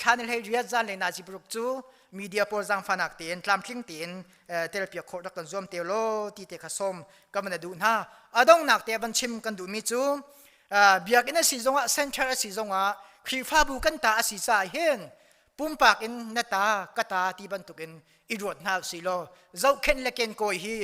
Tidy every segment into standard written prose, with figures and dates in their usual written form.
Thla ni 18 zan le nazi paruk cu media pawl zaangfahnak tein tlamtling tein telpiak khawh rak kan zuam te law ti te kha sawm ka van duh hna. A donghnak te van chim kan duhmi cu biakinn a si zongah, center a si zongah, Khrihfabu kan ta a si caah hin pumpak in na ta ka ta ti bantukin i ruat hna usih law, zohkhenh le kenkawi hi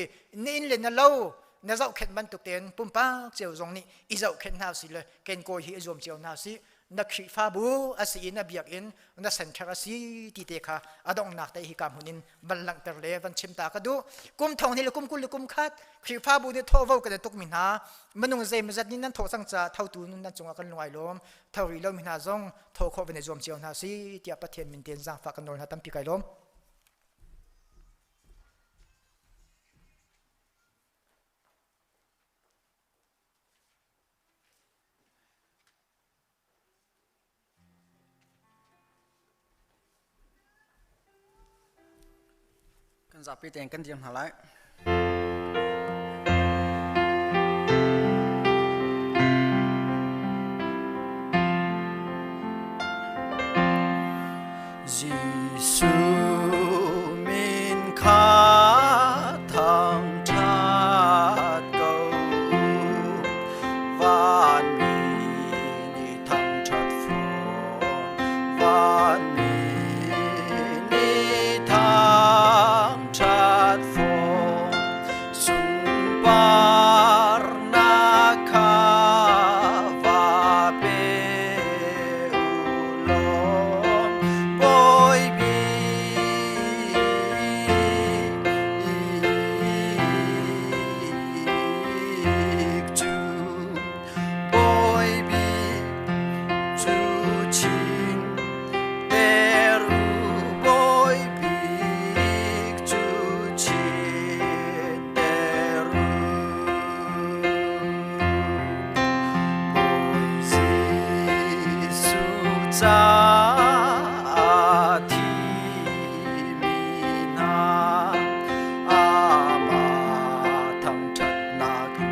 na inn le na lo na zohkhenh bantuk tein pumpak cio zong nih i zohkhenh hna usih law kenkawi hi i zuam cio hna usih. Na Khrihfabu a si i na biakinn na center a si ti te kha a donghnak te hi ka hmun in van langhter le van chim ta ka duh. Kum thong ni le kum 20 le kum khat Khrihfabu nih thawhvo kan i tukmi hna minung zeimawzat nih nan thawh cang caah thotu nun nan cungah kan lungai lawm. Tho rih lomi hna zong tho khawh van i zuam cio hna si tiah Pathian min tein zaangfah kan nawl hna. Tampi kai lawm. Kan zapi tein kan dir hna lai. Jesuh min kha thangṭhat ko, vanmi nih thangṭhat fawn, vanmi nih thangṭhat fawn, sunparnak kha va pe u law, Bawi bik cu, Bawi bik cu chin ter u, Bawi bik cu chin ter u. Bawi Jesuh caah thimi hna, amah thangṭhatnak in,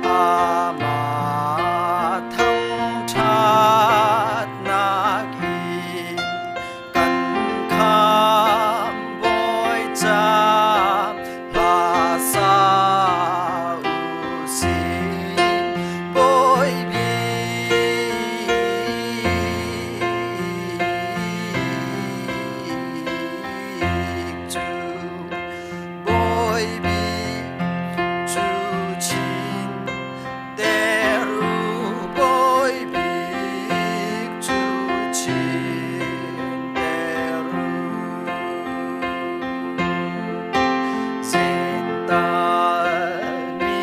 amah thangṭhatnak in kan khamhbawi ca hla sa u sih. Bawi bik cu, Bawi bik cu chin ter u, Bawi bik cu chin ter u. Zental mi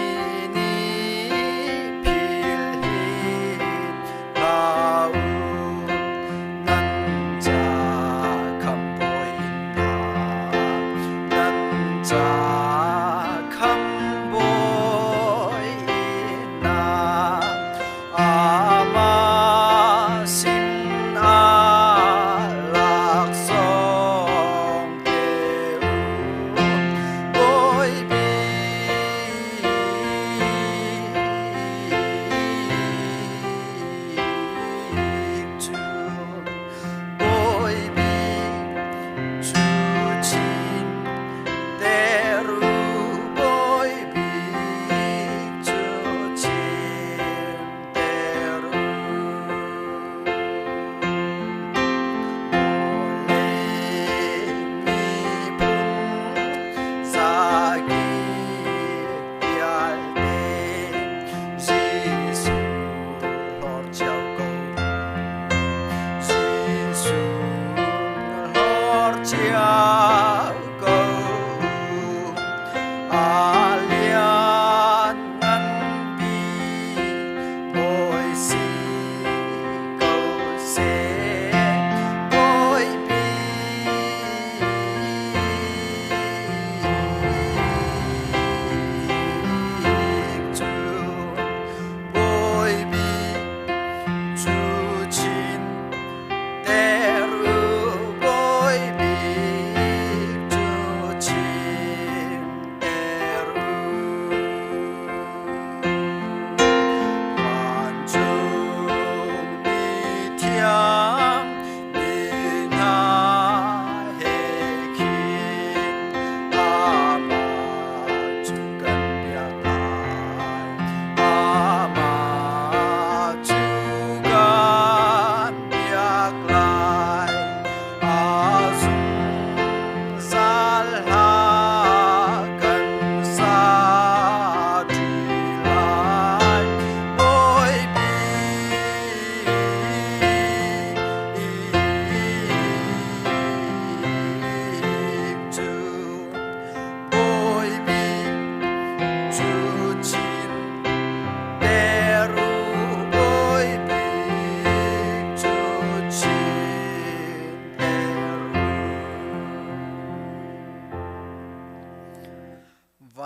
nih philh hin hlah u, nan ca khamhbawi in hna, nan ca khamhbawi in hna, amah sinah.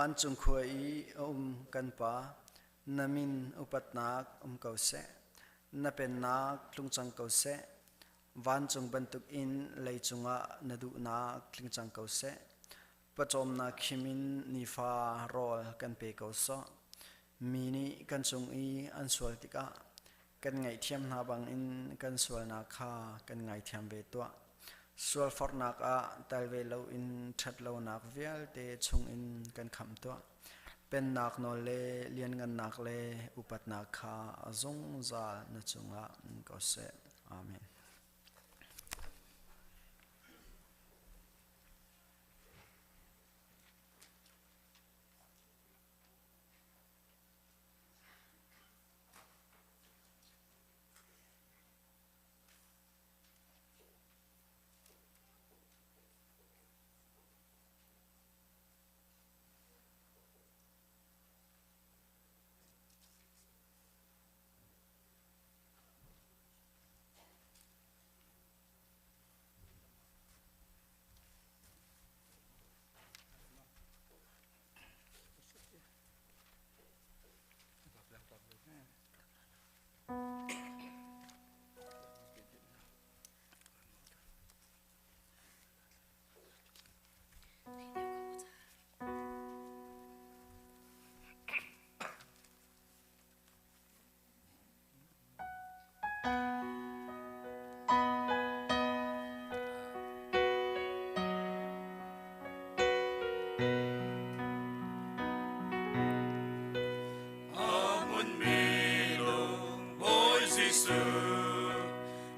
Vancung khua i a um kan Pa, na min upatnak um ko seh. Na pennak tlung cang ko seh. Vancung bantukin leicung ah na duhnak tling cang ko seh. Pawcawmnak khim in nifa rawl kan pe ko sawh. Mi nih kan cung i an sual tikah kan ngaihthiam hna bangin kan sualnak kha kan ngaithiam ve tuah. Sualforhnak ah tel ve loin ṭhatlonak vialte chungin kan khamh tuah. Pennak nawl le lianngannak le upatnak kha a zungzal na cungah um ko seh. Amen.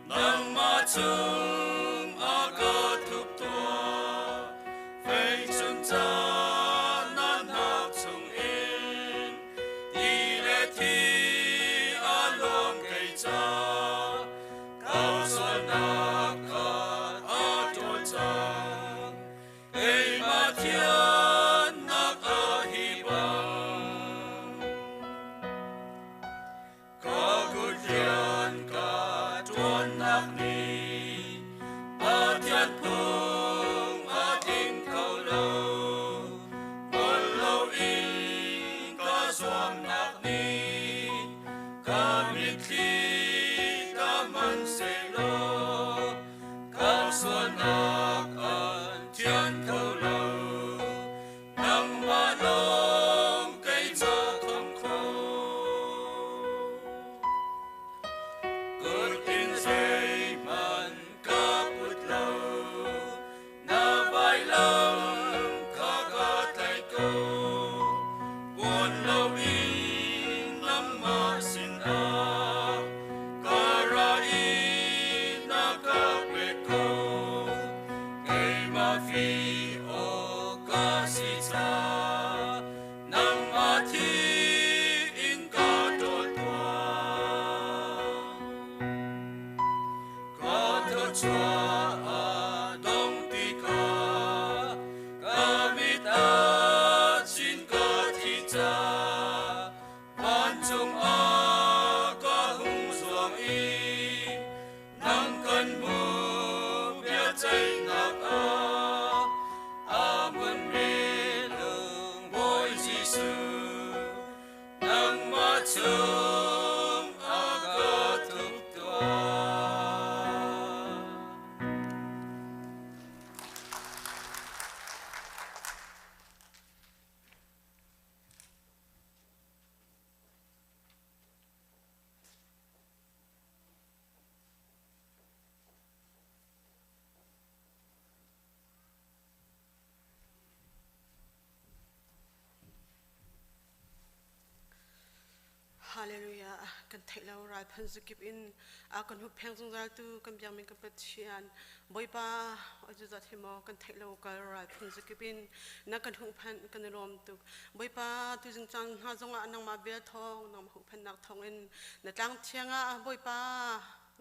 Nangmah chung a ka thup tuah, fei chun ca na hnak chungin ti le thi a luang kei ca, ka sualnak kha a ṭawl cang. Keimah thiannak a hi bang. Ka kut rian ka ṭuannak nih Pathian phung a tling kho lo. Ngol loin ka zuamnak nih ka mitthli ka man sehlaw ka sualnak an thian kho lo. Nangmah lawng kei ca kham kho. Kut in zeihmanh ka put lo, na vailam kha ka tlaih ko. Puan loin nangmah sinah ka ra i na ka pek ko. Keimah fi awk ka si ca, nangmah thi in ka ṭawl tuah. Ka thluachuah a dong tikah ka mit ah chin ka thi ca, vancung ah ka hung zuang i nang kan hmu biaceihnak ah a hmunmi lung Bawi Jesuh nangmah chung a ka thup tuah. Hallelujah. Kan theih lo ral phan zukip in a kan hup pheng zungzal tu kan biakmi kan Pathian Bawipa azuzat hi maw kan theih lo kal ral phun zukip in na kan huh phan kan i lawm tuk Bawipa tu zing cang hna zongah nangmah bia thawng nangmah huhphennak thawng in na tlang thiang ah Bawipa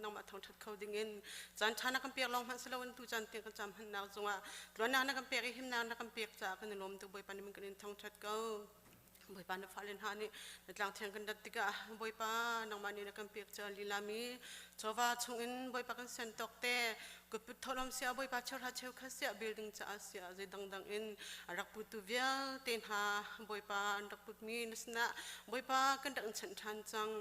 nangmah thangṭhat kho dingin caan ṭha na kan pek lawng hmanh si loin tu caan tiang kan cam hmannak zongah tluannak na kan pek i himnak na kan pek caah kan i lawm tuk Bawipa nih kan in thangṭhat ko. Bawipa na fale hna nih na tlang thiang kan rat tikah Bawipa nangmah nih na kan pek ca lilami chawva chungin Bawipa kan sen tawk te Kutput tholom sia Bawipa cheuhra cheukhat sia building caah sia zei dangdang in a rak putu vialte hna Bawipa an rak putmi na sinah Bawipa kan rak in chanh ṭhan cang.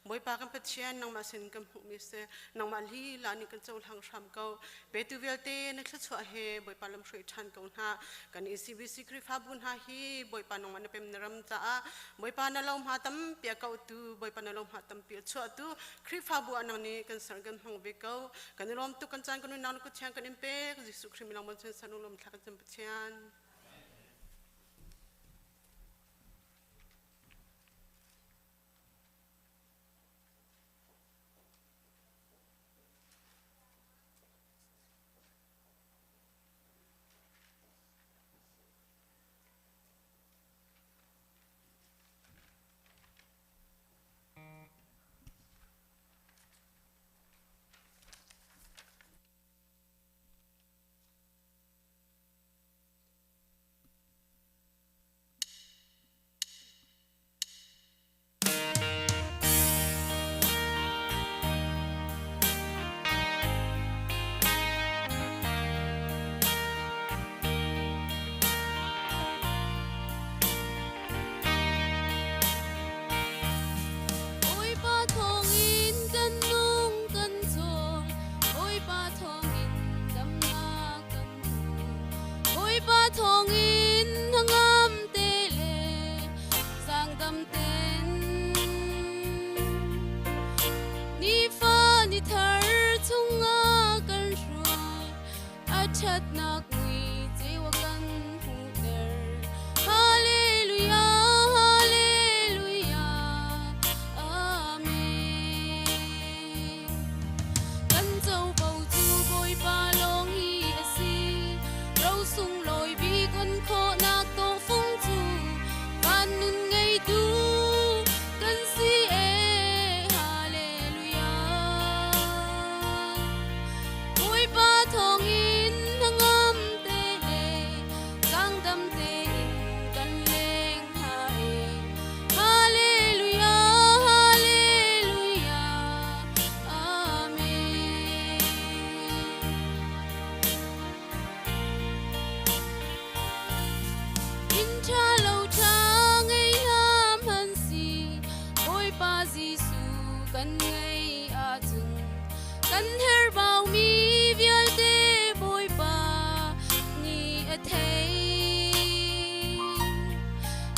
Bawipa kan Pathian nangmah sin kan hmuhmi si nangmah lila nih kan cohlang hram ko. Petu vialte na thluachuah he Bawipa lamhruai ṭhan ko hna. Kan ECBC Khrihfabu hna hi Bawipa nangmah na pem na ram caah Bawipa na lohma tampi a kauhtu Bawipa na lohma tampi a chuahtu Khrihfabu ah nang nih kan ser kan hmang ve ko. Kan i lawm tuk kan caan kan nunnak na kut thiang kan in pek. Jesuh Khrih min lawng cun san ulum thla kan cam Pathian. Bawipa thawngin kan nung kan cawl, Bawipa thawngin damnak kan hmu. Bawipa thawngin hnangam te le zaangdam ten. Nifa ni thar chungah kan hruai, a ṭhatnak mui ceu a kan hmuhter. Hallelujah, Hallelujah, Amen. Kan covo cu Bawipa lawng hi a si. Ro sunglawi bik on khawhnak tawhfung cu van nun ngeitu kan si ee. Hallelujah. Bawipa thawngin hnangam te le zaangdam tein kan leng hna ee. Hallelujah, Hallelujah, Amen. Inn ṭha lo ṭha ngei hlah hmanh si, Bawipa Jesuh kan ngei ahcun kan herhbaumi vialte Bawipa nih a theih.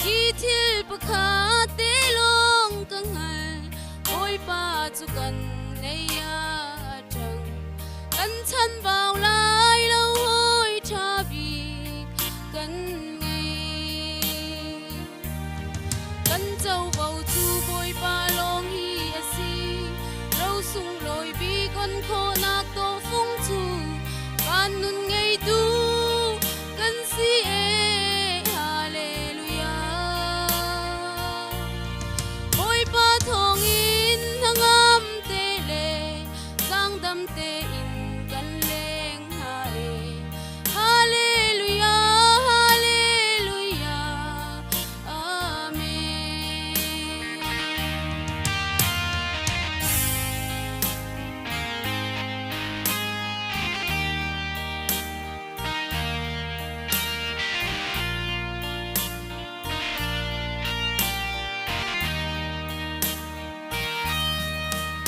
Hi thil pakhat te lawng ka hngal, Bawipa cu kan lei ah a ṭang. Kan chanbau lai lo hawi ṭha bik kan ngei. Kan covo cu Bawipa lawng hi a si. Ro sunglawi bik on khawhnak tawhfung cu van nun ngeitu kan si ee. Hallelujah. Bawipa thawngin hnangam te le zaangdam tein kan leng hna ee. Hallelujah, Hallelujah, Amen.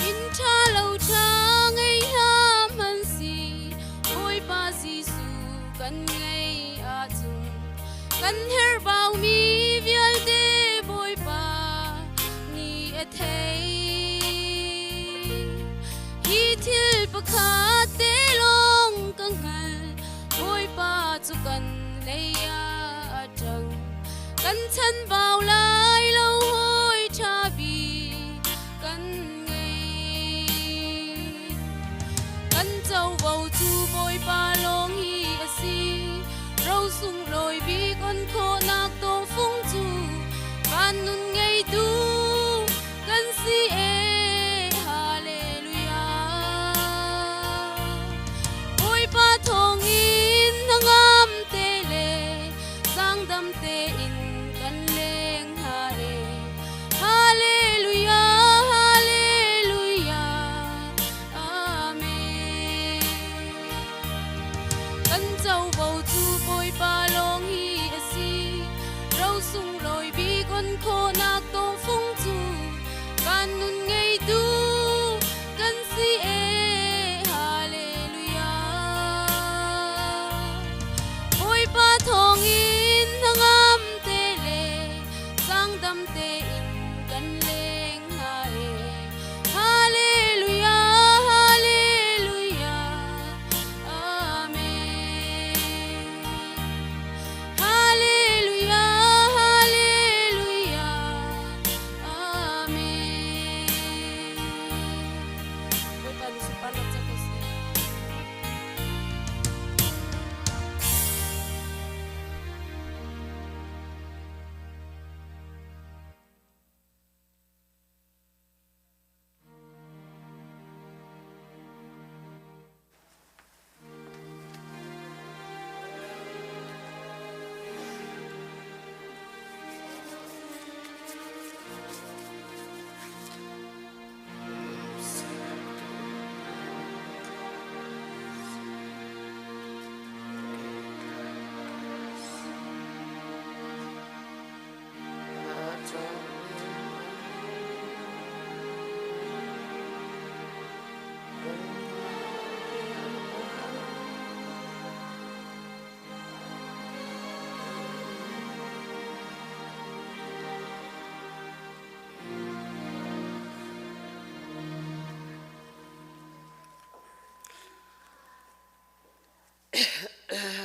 Inn ṭha lo ṭha ngei hlah hmanh si, Bawipa Jesuh kan ngei ahcun kan herhbaumi vialte Bawipa nih a theih. Hi thil pakhat te lawng ka hngal, Bawipa cu kan lei ah a ṭang. Kan chanbau lai lo hawi ṭha bik kan ngei. Kan covo cu Bawipa lawng hi a si. Ro sunglawi bik on khawhnak tawhfung cu van nun ngeitu kan si ee. Hallelujah. Bawipa thawngin hnangam te le zaangdam tein kan leng hna ee. Hallelujah, Hallelujah, Amen. khawhnak tawhfung cu van nun ngeitu kan si ee. Hallelujah. Bawipa thawngin hnangam te le sangdam tein kan leng hna ee. Hallelujah, Hallelujah, Amen. Hallelujah, Hallelujah, Amen. Bawipa nih sunparnak cang ko seh.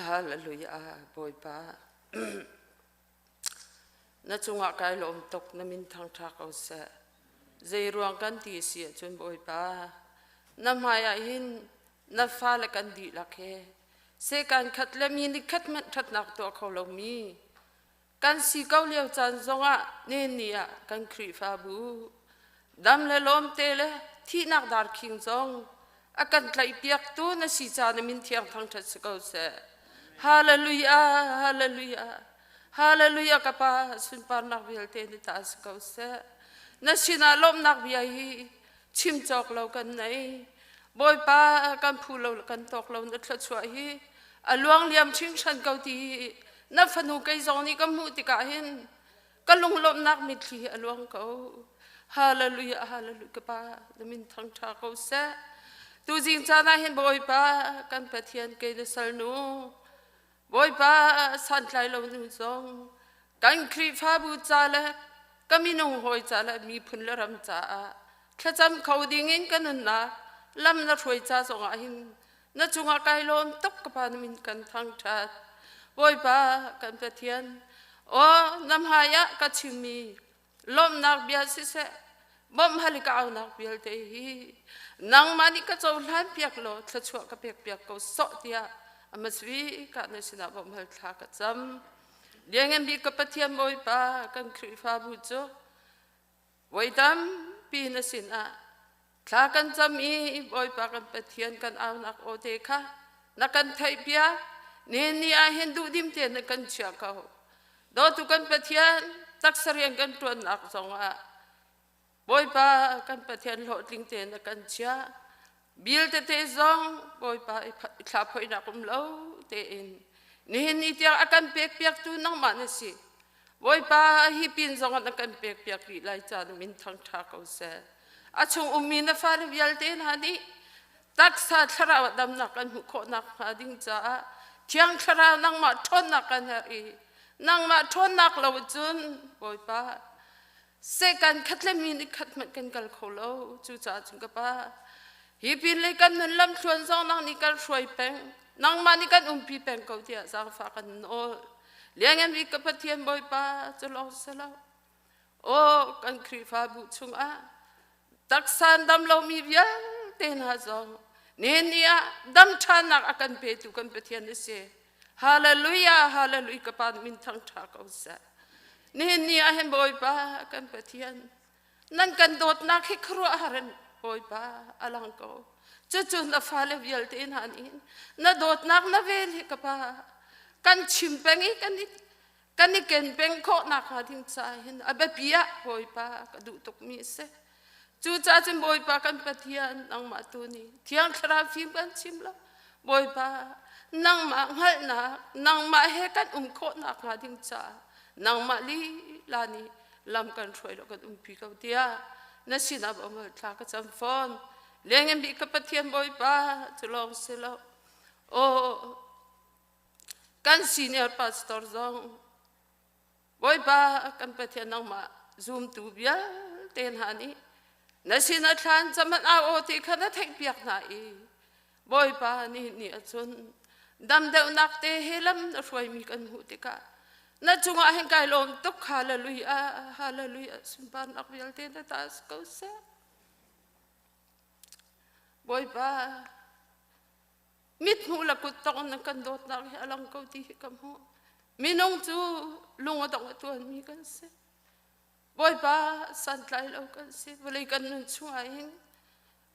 Hallelujah Bawipa Na cungah kai lawm tuk, na min thangṭha ko seh. Zei ruang kan ti si ahcun Bawipa, na hmai ah hin na fale kan dihlak he sekan khat le mi nih khat hmanh ṭhatnak tuah kho lomi kan si ko lio caan zongah nen ni ah kan Khrihfabu dam le lawmte le thihnak darkhing zong a kan tlaihpiaktu na si ca na min thiang thangṭhat si ko seh. Hallelujah, hallelujah, hallelujah ka pa sunparnak vialte ni ta si ko seh. Na sinah lawmhnak bia hi chim cawk lo kan nei. Bawipa kan phu lo kan tawk lo na thluachuah hi a luang liam hringhran ko ti hi na fanu kei zong nih ka hmuh tikah hin ka lunglawmhnak mitthli hi a luang ko. Hallelujah, hallelujah ka pa na min thangṭha ko seh. Tuzing caan ah hin Bawipa kan Pathian kei na salnu Bawipa santlai lo nu zong kan Khrihfabu ca le ka minung hawi ca le miphun le ram caah thlacam kho dingin ka nunnak lam na hruai ca zongah hin na cungah kai lawm tuk ka pa na min kan thangṭhat. Bawipa kan Pathian aw na hmai ah ka chimmi lawmhnak bia siseh bawmh hal i ka aunak vialte hi nangmah nih ka cohlan piak law thluachuah ka pek piak ko sawh tiah amasvi ka na sinah bawmh hal thla ka cam. Lianngan bik ka Pathian Bawipa kan Khrihfabu cu voi tampi na sinah thla kan cam i Bawipa kan Pathian kan aunak aw te kha na kan theihpiak. Nihin ni ah hin duhdim tein na kan chiah ko. Dawtu kan Pathian taksa rian kan ṭuannak zongah Bawipa kan Pathian hlawhtling tein na kan chiah. Bil tete zong Bawipa i thla phoihnak um lo tein nihin ni tiang a kan pekpiaktu nangmah na si. Bawipa hi pin zong ah na kan pekpiak rih lai ca na min thangṭha ko seh. A chung ummi na fale vialte hna nih taksa thlarau ah damnak kan hmuh khawh nakhnga ding caah Thiang Thlarau nangmah ṭhawnnak kan herh i nangmah ṭhawnnak lo cun Bawipa Sehkan khat le mi nih khat hmanh kan kal kho lo. Cucaah cun ka pa, hi pin lei kan nun lamthluan zong nang nih kan hruai peng, nangmah nih kan umpi peng ko tiah zaangfah kan nawl. Lianngan bik ka Pathian Bawipa cu lawng si lo. Aw, kan Khrihfabu chungah taksa dam lomi vialte hna zong nihin ni ah dam ṭhannak a kan petu kan Pathian a si. Hallelujah, hallelujah ka pa min thangṭha ko seh. Nihin ni ah hin Bawipa kan Pathian nan kan dawtnak hi khuaruahhar in Bawipa a lang ko. Cucu na fale vialte hna nih na dawtnak na vel hi ka pa kan chim peng i kan i kan i ken peng khawh nakhnga ding caah hin a biapi ah Bawipa ka duh tukmi a si. Cucaah cun Bawipa kan Pathian nangmah tu nih Thiang Thlarau fim kan chim lo. Bawipa nangmah hngalhnak nangmah he kan um khawh nakhnga ding caah nangmah lila nih Lam kan hruai lo kan umpi ko tiah na sinah bawmhal thla ka cam fawn. Lengin bik ka Pathian Bawipa cu lawng si lo. Aw kan senior pastor zong Bawipa kan Pathian nangmah zumtu vialte hna nih na sinah thlan caman au aw ti kha na theihpiak hna i Bawipa nih ni ahcun dam deuhnak te he lam na hruaimi kan hmuh tikah na cungah hin kai lawm tuk. Hallelujah, hallelujah. Sunparnak vialte na ta ko seh. Bawipa, mit hmuh le kut tong na kan dawtnak hi a lang ko ti hi ka hmuh. Minung cu lung a dong a tuanmi kan si. Bawipa, santlai lo kan si. Vawlei kan nun chungah hin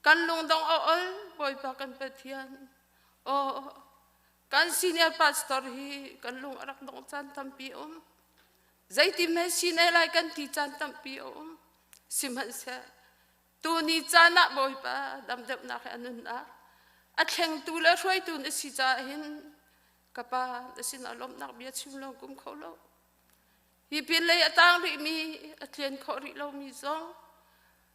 kan lungdong a ol. Bawipa kan Pathian, aw, kan senior pastor hi kan lung a rak dong caan tampi um. Zeiti me sine lai kan ti caan tampi a um. Sihmanhseh tuni caan ah Bawipa dam deuhnak he a nunnak a thlengtu le hruaitu na si caah hin ka pa na sinah lawmhnak bia chim lo kum kho lo. Hi pin lei a tang rihmi, a tlian khawh rih lomi zong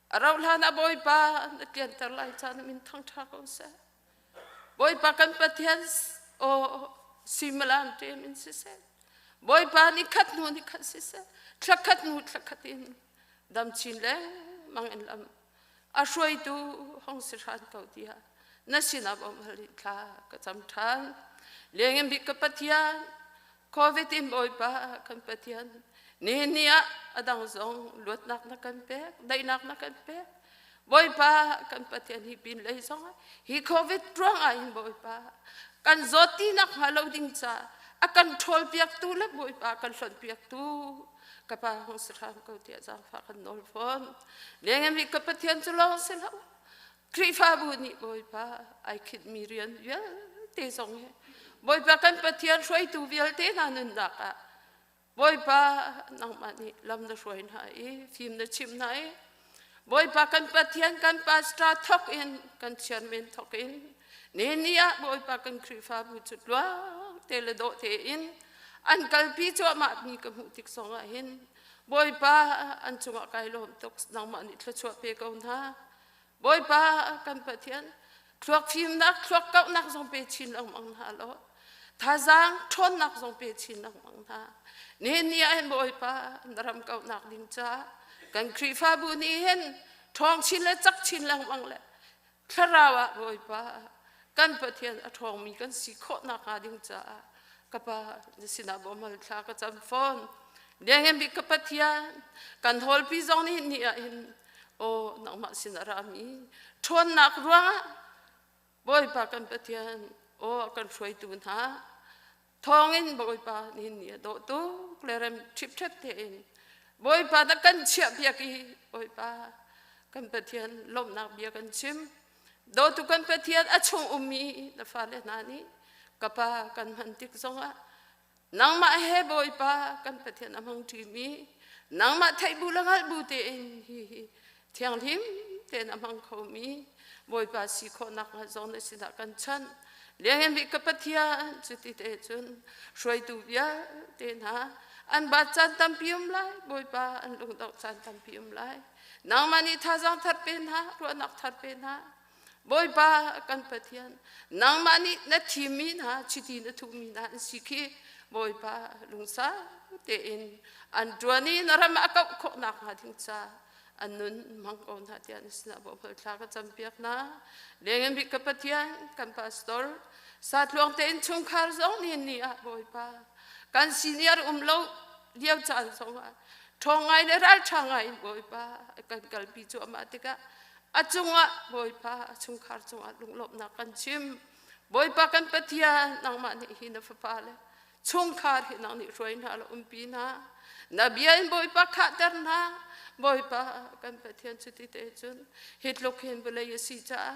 a rauh hlan ah Bawipa na tlianter lai caan min thangṭha ko seh. Bawipa kan Pathian, aw, suimilam ṭem in siseh, Bawipa, ni khat hnu ni khat siseh, thla khat hnu thla khat in dam chin lengmang in lam a hruaitu hong si hran ko tiah na sinah bawmh hal in thla ka cam ṭhan. Lengin bik ka Pathian, COVID in Bawipa kan Pathian, nihin ni ah a dang zong luatnak na kan pek, daihnak na kan pek. Bawipa kan Pathian, hi pin lei zong hi COVID ruang ah hin Bawipa kan zawt ti nak hnga lo ding ca a kan ṭhawl piaktu le Bawipa kan hlonh piaktu ka pa hung si hram ko tiah zaangfah kan nawl fawn. Lengemi ka Pathian cu lawng si lo, Khrihfabu nih Bawipa ai khinhmi rian vialte zong hi Bawipa kan Pathian hruaitu vialte hna nunnak ah Bawipa nangmah nih lam na hruai hna i fim na chimh hna i Bawipa kan Pathian, kan pastor thok in, kan chairman thok in, ni ni ah Bawipa kan Khrihfabu cu tluang te le dawh tein an kalpi cuahmah mi ka hmuh tik zong ah hin Bawipa an cungah kai lawm tuk. Nangmah nih thluachuah pe ko hna. Bawipa kan Pathian, thluak fimnak, thluak kauhnak zong pe chin lengmang hna law thazaang ṭhawnnak zong pe chin lengmang hna. Nihin ni ah hin Bawipa na ram kauhnak ding caah kan Khrihfabu nih hin ṭhawng chin le cak chin lengmang le thlarau ah Bawipa kan Pathian a ṭhawngmi kan si khawh nakhnga ding caah ka pa na sinah bawmhal thla ka cam fawn. Lianngan bik ka Pathian, kan hawlpi zong nih ni ah hin, aw, nangmah sin a rami ṭhawnnak ruangah Bawipa kan Pathian, aw, kan hruaitu hna thawngin Bawipa nihin ni a dawh tuk le rem ṭhipṭhep tein Bawipa na kan chiah piak i Bawipa kan Pathian lawmhnak bia kan chim. Dawtu kan Pathian, a chung ummi na fale hna nih ka pa kan hman tik zongah nangmah he Bawipa kan Pathian a hmang ṭimi, nangmah theih bu le hngalh bu tein hi hi thianghlim tein a hmang khomi Bawipa si khawhnak hnga zong na sinah kan chanh. Lianngan bik ka Pathian, cuti te cun hruaitu vialte hna an bat caan tampi um lai, Bawipa, an lungdongh caan tampi um lai. Nangmah nih thazaang thar pe hna, ruahnak thar pe hna. Bawipa kan Pathian, nangmah nih na thimmi hna, chiti na thuhmi hna an si khi Bawipa lungsau tein an ṭuan i na ram a kauh khawh nakhnga ding ca an nun hmang ko hna tiah na sinah bawmhal thla ka campiak hna. Lengin bik ka Pathian, kan pastor satluang tein chungkhar zong nihin ni ah Bawipa kan senior um lo lio caan zongah ṭhawng ngai le ralṭha ngai in Bawipa kan kalpi cuahmah tikah a cungah Bawipa, a chungkhar cungah lunglawmhnak kan chim. Bawipa kan Pathian, nangmah nih hi na fapa le chungkhar hi nang nih hruai hna la umpi hna. Na bia in Bawipa khahter hna. Bawipa kan Pathian, cuti te cun hi tluk hin vawlei a si caah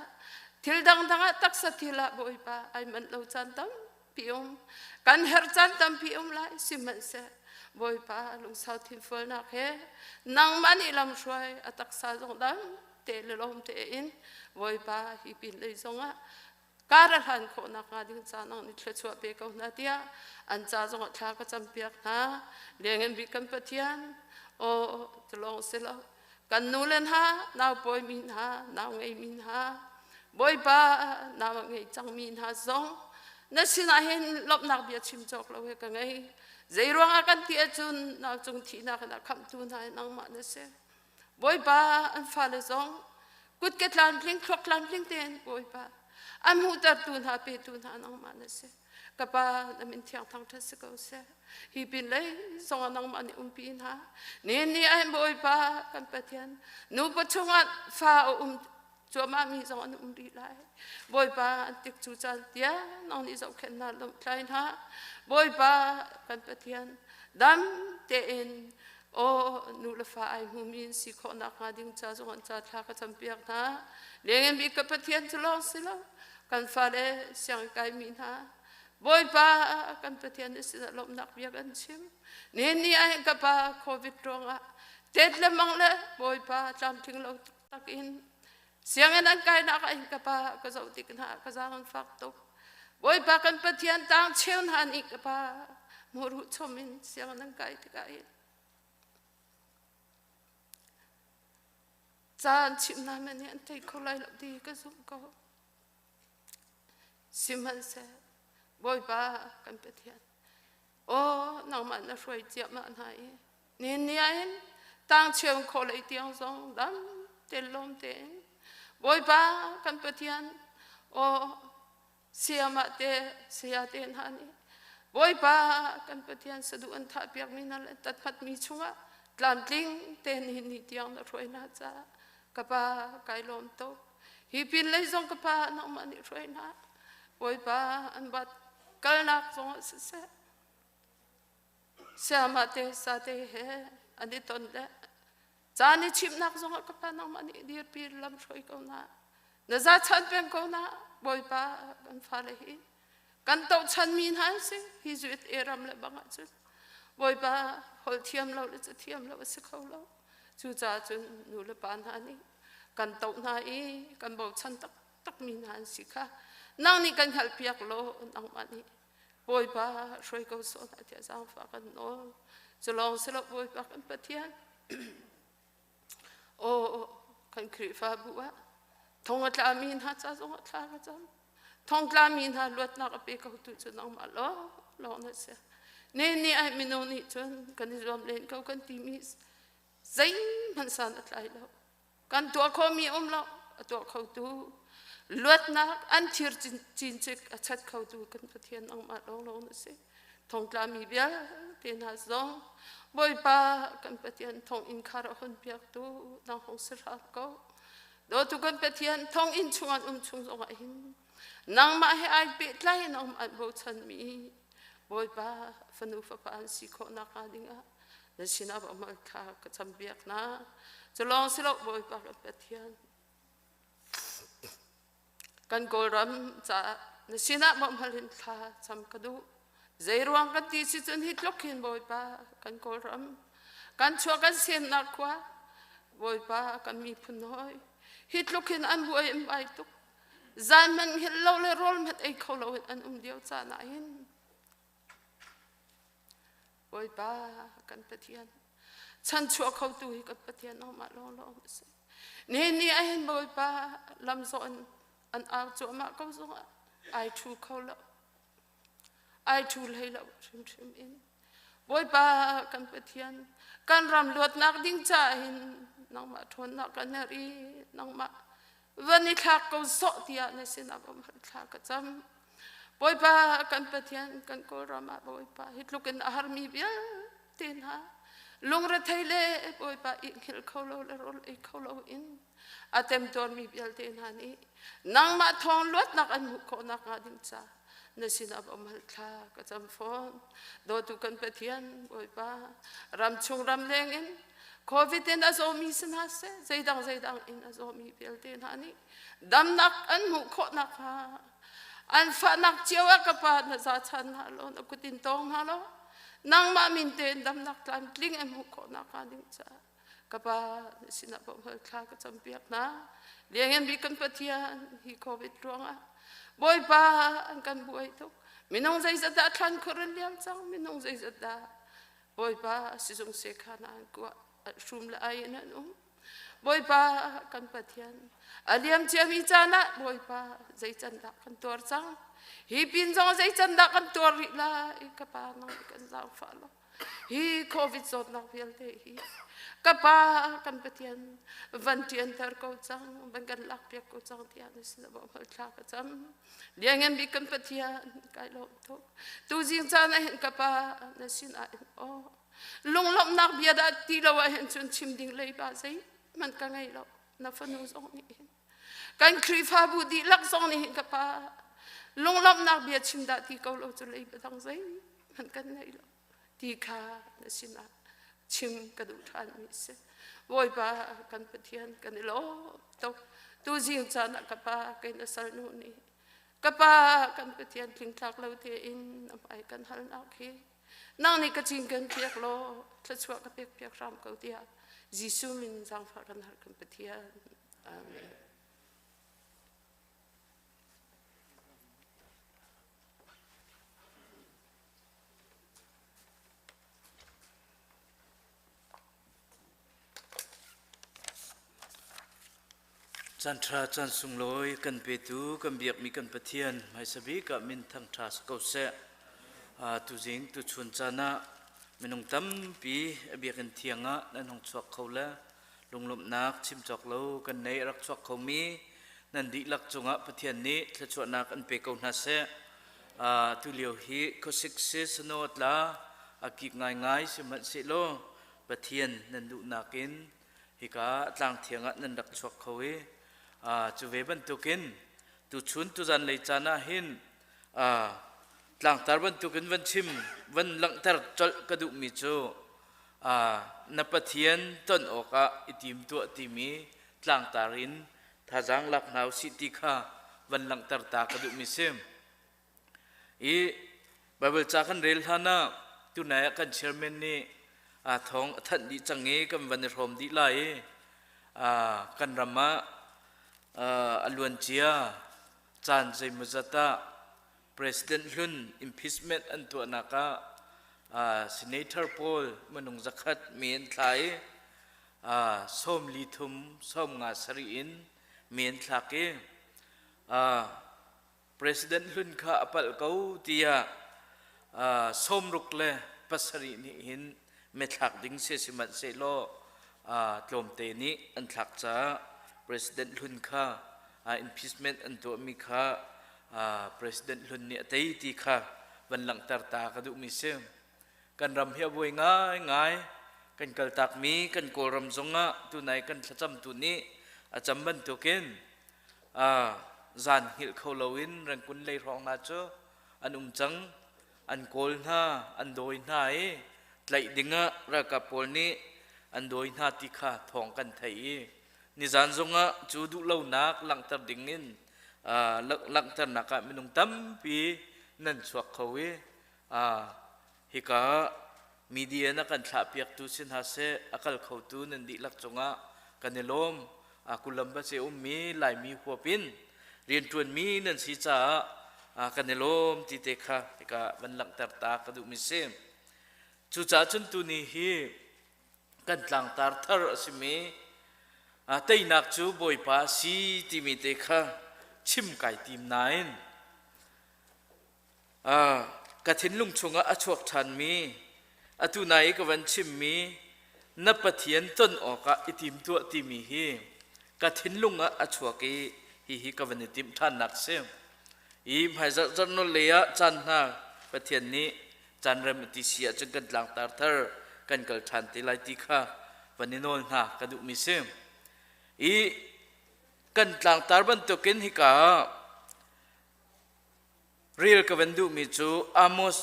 thil dangdang ah, taksa thil ah Bawipa ai manh lo caan tampi um, kan herh caan tampi um lai. Sihmanhseh Bawipa lungsau thinfualnak he nangmah nih lam hruai, a taksa zong dam te le lawm tein Bawipa hi pin lei zongah kar a hlan khawh nakhnga ding ca nang nih thluachuah pe ko hna tiah an ca zongah thla ka campiak hna. Lianngan bik kan Pathian, Aw tulong si lo. Kan nu le hna, nau pawi mi hna, nau ngei mi hna, Bawipa nau a ngei cang mi hna zong na sinah hin lawmhnak bia chim cawk lo he ka ngei. Zei ruangah kan ti ahcun nau cung thihnak in a khamhtu hna hi nangmah na si. Bawipa an fale zong kutke tlamtling thluak tlamtling tein Bawipa an hmuhtertu hna petu hna nangmah na si. Ka pa na min thiang thangṭhat si ko seh. Hi pin lei zong ah nangmah nih umpi hna. Nihin ni ah Bawipa kan Pathian nupa chungah fa a um cuahmah mi zong an um rih lai. Bawipa an tik cu caan tiang nang nih zohkhenh hna lawmhtlai hna. Bawipa kan Pathian dam tein aw nu le fa ai hmumi in si khawh nakhnga ding ca zong an ca thla ka campiak hna. Lengin bik ka Pathian cu lawng si lo. Kan fale siang kaimi hna Bawipa kan Pathian na sinah lawmhnak bia kan chim. Nihin ni ah ka pa COVID ruangah tet le mang le Bawipa tlamtling lo taktak in sianginn an kainak ah hin ka pa ka zoh tik hna ka zaang an fak tuk. Bawipa kan Pathian tang cheu hna nih ka pa muru chom in sianginn an kai tikah hin caan chim hna men nih an thei kho lai lo ti ka zumh ko. Sihmanhseh Bawipa kan Pathian, aw nangmah na hruai ciahmah hna i nihin ni ah hin tangcheung khawh lei tiang zong dam te lawm tein Bawipa kan Pathian, aw sayamah te saya te hna nih Bawipa kan Pathian saduh an thah piakmi hna le tathmatmi chungah tlamtling te nihin ni tiang na hruai hna caah ka pa kai lawm tuk. Hi pin lei zong ka pa nangmah nih hruai hna. Bawipa an bat kalnak zong ah siseh sayamah te sate he an i ton le caan i chimhnak zong ah ka pa nangmah nih dirpi lam hruai ko na na za chan peng ko na Bawipa kan fale hi kan tohchanmi hna an si hi zuit e ram le bang ahcun Bawipa holh thiam lo le ca thiam lo a si kho lo cucaah cun nu le pa hna nih kan toh hna i kan bochan taktakmi hna an si kha nang nih kan hngalhpiak law nangmah nih Bawipa hruai ko sawh hna tiah zaangfah kan nawl cu lawng si lo Bawipa kan Pathian aw kan Khrihfabu ah thong a tlami hna ca zong ah thla ka cam thong tlami hna luatnak a pe khotu cu nangmah lawng lawng na si ne ni ai minung nih cun kan i zuam len ko kan timi zeihmanh san a tlai lo kan tuah khawhmi um lo a tuah khotu luatnak an thir cincik a chat khotu kan Pathian nangmah lawnglawng na si thongtlami vialte hna zong Bawipa kan Pathian thong inn khar a hun piaktu nang hong si hram ko dawtu kan Pathian thong inn chung an um chung zongah hin nangmah he ai pehtlai nangmah an bochanmi Bawipa fanu fapa an si khawh nakhnga dingah na sinah va mal thla ka campiak hna cu lawng si lo Bawipa kan Pathian kan Kawlram caah na sinah bawmhal in thla cam ka duh zei ruang kan ti si cun hi tluk hin Bawipa kan Kawlram kan chuah kan semnak khua Bawipa kan miphun hawi hi tluk hin an buai an bai tuk zan hmanh hngilh lo le rawl hmanh ei kho lo in an um lio caan ah hin Bawipa kan Pathian chanchuah khotu hi kan Pathian nangmah lawnglawng na si. Nihin ni ah hin Bawipa lamzawh in an au cuahmah ko zongah ai ṭhu kho lo. Ai ṭhu hlei lo hrimhrim in. Bawipa kan Pathian kan ram luatnak ding caah hin nangmah ṭhawnnak kan herh i nangmah van i thlak ko sawh tiah na sinah bawmh thla ka cam. Bawipa kan Pathian kan Kawlram ah Bawipa hi tluk in a harmi vialte hna lungrethei le Bawipa i hngilh kho lo le rawl ei kho lo in a temtuarmi vialte hna nih nangmah thawng luatnak an hmuh khawh nakhnga ding ca na sinah va um hal thla ka cam fawn dawtu kan Pathian Bawipa ram chung ram leng in COVID in a zawmi si hna seh zeidang zeidang in a zawmi vialte hna nih damnak an hmuh khawh nakhnga an fahnak cio ah ka pa na za chan hna law na kut in tawng hna law nangmah min tein damnak tlamtling an hmuh khawh nakhnga ding caah ka pa na sinah bawmhal thla ka campiak hna liangngan bik kan Pathian hi COVID ruangah Bawipa an kan buai tuk minung zeizat dah thlan khur an liam cang minung zeizat dah Bawipa sizung sekhan ah an kuah. Hrum le ai in an um. Bawipa kan Pathian, a liam ciami caan ah Bawipa zei can dah kan tuar cang? Hi pin zong zei can dah kan tuar rih lai? Ka pa nang nih kan zaangfah lo. Hi COVID zawtnak vialte hi ka pa kan Pathian van ṭianter ko cang, van kan lakpiak ko cang tiah na sin ah hal thla ka cam. Lianngan bik kan Pathian kai lawm tuk. Tuzing caan ah hin ka pa na sin ah hin aw Lunglawmhnak bia dah ti lo ahhin cun chim ding leiba zeihmanh ka ngei lo. Na fanu zong nih hin. Kan Khrihfabu dihlak zong nih hin ka pa lunglawmhnak bia chim dah ti ko lo cu leiba dang zeihmanh kan ngei lo ti kha na sinah chim ka duh ṭhanmi a si. Bawipa kan Pathian kan i lawm tuk. Tuzing caan ah ka pa kei na salnu nih ka pa kan Pathian tlingtlak lo tein a hmai kan halnak hi Nang nih ka cinken piak law thluachuah ka pek piak hram ko tiah Jesuh min zaangfah kan har kan Pathian. Amen. Caan ṭha caan sunglawi kan petu kan biakmi kan Pathian hmaisa bik ah min thangṭha si ko seh. Tuzing tuchun caan ah minung tampi a biakinn thiang ah nan hung chuak kho le lunglawmhnak chim cawk lo kan nei a rak chuak khomi nan dihlak cungah Pathian nih thluachuahnak an pe ko hna seh. Tulio hi khuasik si snow a tla a kik ngaingai sihmanhsehlaw Pathian nan duhnak in hika tlang thiang ah nan rak chuak kho i cu ve bantukin tuchun tuzan lei caan ah hin tlangtar bantukin van chim van langhter colh ka duhmi cu na Pathian ton awkah i tim tuah timi tlangtar in thazaang lak hna usih ti kha van langhter ta ka duhmi si. I Baibal ca kan rel hlan ah tunai ah kan chairman nih aa thawng a thanh dih cang i kan van i hrawm dih lai i kan ram ah a luancia caan zeimawzat ah President hlun impeachment an tuahnak ah senator pawl minung zakhat mi an thla i 43 57 in mi an thlak i President hlun kha a palh ko tiah 67 nih hin methlak ding si sihmanhsehlaw tlawmte nih an thlak caah President hlun kha impeachment an tuahmi kha President hlun nih a tei ti kha van langhter ta ka duhmi si. Kan ram hi a buai ngaingai. Kan kaltakmi kan Kawlram zongah tunai kan thlacamtu nih a cam bantukin zan hngilh kho loin Rangoon lei hrawng hna cu an um cang. An kawl hna, an dawi hna i tlaih dingah ralkap pawl nih an dawi hna ti kha thawng kan theih i nizan zongah cu duhlonak langhter dingin langhternak ah minung tampi nan chuak kho i Hika media na kan thlahpiaktu si hna seh, a kal khotu nan dihlak cungah kan i lawm. Columbus i ummi Laimi huap in rianṭuanmi nan si caah kan i lawm ti te kha hika van langhter ta ka duhmi si. Cucaah cun tuni hi kan tlangtar thar a simi teinak cu Bawipa a si timi te kha chim kai tim nain Ka thinlung chungah a chuak ṭhanmi, atu nai i ka van chimmi na Pathian ton awkah i tim tuah timi hi ka thinlung ah a chuak i hihi ka van i timh ṭhannak si. I hmaizarh zarhnawl lei ah caan hna Pathian nih caan rem a ti si ahcun kan tlangtar thar kan kal ṭhan te lai ti kha van i nawl hna ka duhmi si. I kan tlangtar bantukin hika ah Rel ka van duhmi cu Amos,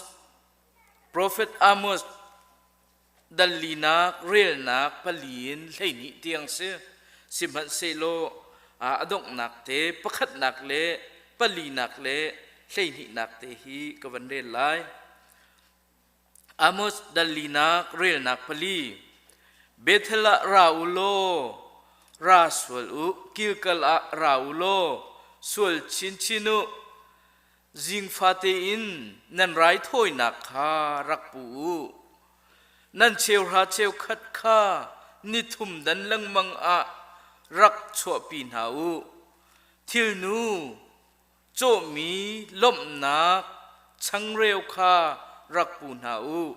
profet Amos dal linak relnak pali in 12 tiang si. Sihmanhsehlaw a donghnak te pakhatnak le palinak le hleihnihnak te hi ka van rel lai. Amos dal linak relnak pali. Bethel ah ra u law ra sual u, Gilgal ah ra u law sual chinchin u. Zing fate in nan raithawinak kha rak pu u. Nan cheuhra cheukhat kha nithum dan lengmang ah rak chuahpi hna u. Thilnu cawhmi lawmhnak changreu kha rak pu hna u.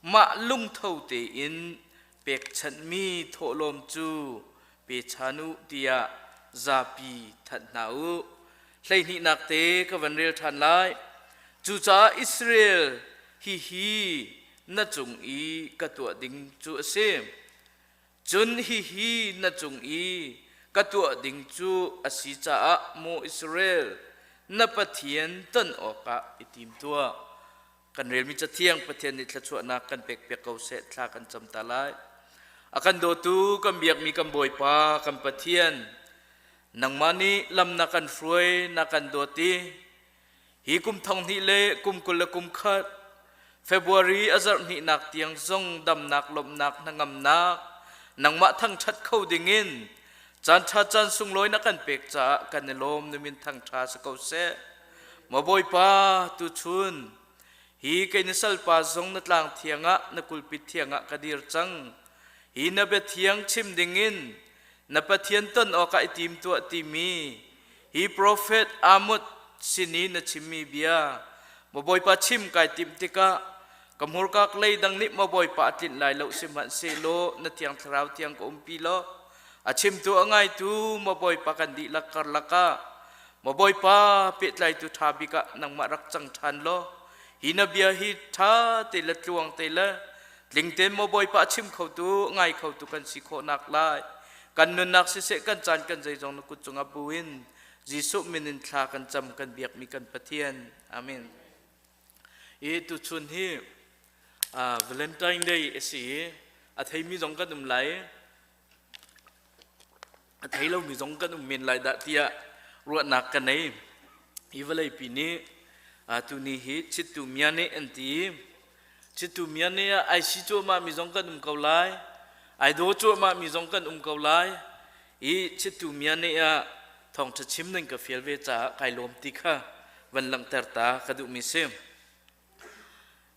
Mah lungtho tein pekchanhmi thawhlawm cu pe chan u tiah zapi thanh hna u. Hleihnihnak te ka van rel ṭhan lai. Cucaah Israel hihi na cung i ka tuah ding cu a si. Cun hihi na cung i ka tuah ding cu a si caah maw Israel, na Pathian ton awkah i tim tuah. Kan relmi Cathiang Pathian nih thluachuahnak kan pekpiak ko seh thla kan cam ta lai. A kan dawtu kan biakmi kan Bawipa kan Pathian, nangmah nih lam na kan hruai na kan dawt i Hi kum thong hnih le kum 21 February a zarh hnihnak tiang zong damnak lawmhnak hnangamnak nangmah thangṭhat kho dingin caan ṭha caan sunglawi na kan pek caah kan i lawm na min thangṭha si ko seh. Maw Bawipa tuchun hi kei na salpa zong na tlang thiang ah na kulpit thiang ah ka dir cang. Hi na bia thiang chim dingin na Pathian ton awkah i tim tuah timi Hi profet Amos sin i na chimmi bia, maw Bawipa chim kai timh tikah ka hmurka lei dang nih maw Bawipa a tlinh lai lo sihmanhsehlaw na thiang thlarau thiang ka umpi law a chimtu a ngaitu maw Bawipa kan dihlak karlak ah maw Bawipa pehtlaitu ṭha bik ah nangmah rak cang ṭhan law hi na bia hi ṭha te le tluang te le tling tein maw Bawipa a chim khotu ngai khotu kan si khawhnak lai Kan nunnak siseh kan caan kan zeizong na kut cungah buin Jesuh min in thla kan cam kan biakmi kan Pathian. Amen. I tuchun hi uh, Valentine Day a si i a theimi zong kan um lai a thei lomi zong kan um men lai dah tiah ruahnak ka nei. Hi vawleipi nih uh, tuni hi chittu mia nih an ti Chitu mian ah ai si cuahmah mi zong kan um ko lai. Ai daw cuahmah mi zong kan um ko lai. I chitu mian ah thawngṭha chim ning ka fial ve caah kai lawm ti kha van langhter ta ka duhmi si.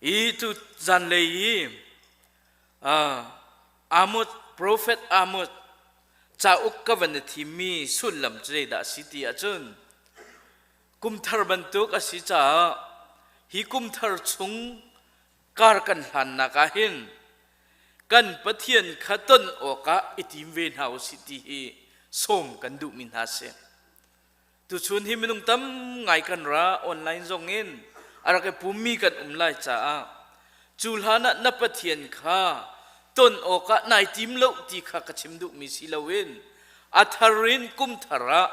I tu zanlei i Amos prophet Amos cauk ka van i thimmi sullam cu zeidah a si ti ahcun Kumthar bantuk a si caah hi kumthar chung kar kan hlannak ah hin kan Pathian kha ton awkah i tim ve hna u sih ti hi sawm kan duhmi hna si. Tuchun hi minung tam ngai kan ra online zong in a rak i pummi kan um lai caah cu hlan ah na Pathian kha ton awkah nai tim lo ti kha ka chim duhmi si loin a thar in kumthar ah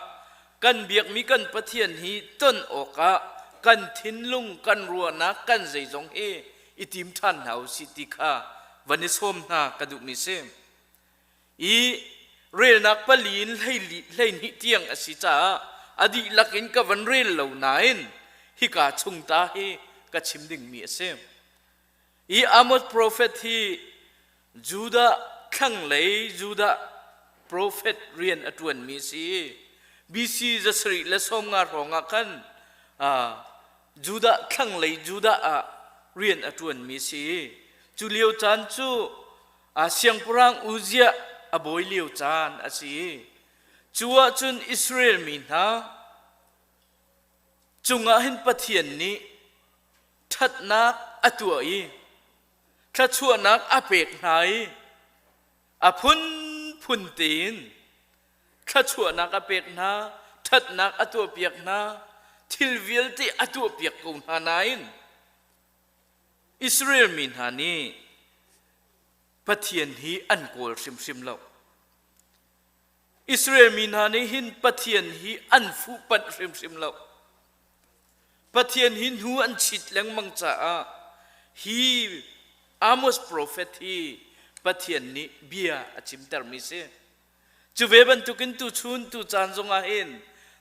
kan biakmi kan Pathian hi ton awkah kan thinlung kan ruahnak kan zeizong hi i tim ṭhan hna u sih ti kha van i sawm hna ka duhmi si. I relnak pali in 12 tiang a si caah a dihlak in ka van rel lo nain hika chung ta hi ka chim dingmi a si. I Amos profet hi Judah thlanglei Judah profet rian a ṭuanmi a si. BC 750 hrawng ah khan Judah thlanglei Judah ah rian a ṭuanmi a si. Cu lio caan cu siangpahrang Uzziah a bawi lio caan a si. Cu ahcun Israel mi hna cungah hin Pathian nih ṭhatnak a tuah i thluachuahnak a pek hna i a phunphun tein thluachuahnak a pek hna, ṭhatnak a tuahpiak hna, thil vialte a tuahpiak ko hna nain Israel mi hna nih Pathian hi an kawl hrimhrim lo. Israel mi hna nih hin Pathian hi an fuhpanh hrimhrim lo. Pathian hi hnu an chit lengmang caah hi Amos profet hi Pathian nih bia a chimtermi si. Cu ve bantukin tuchun tu caan zongah hin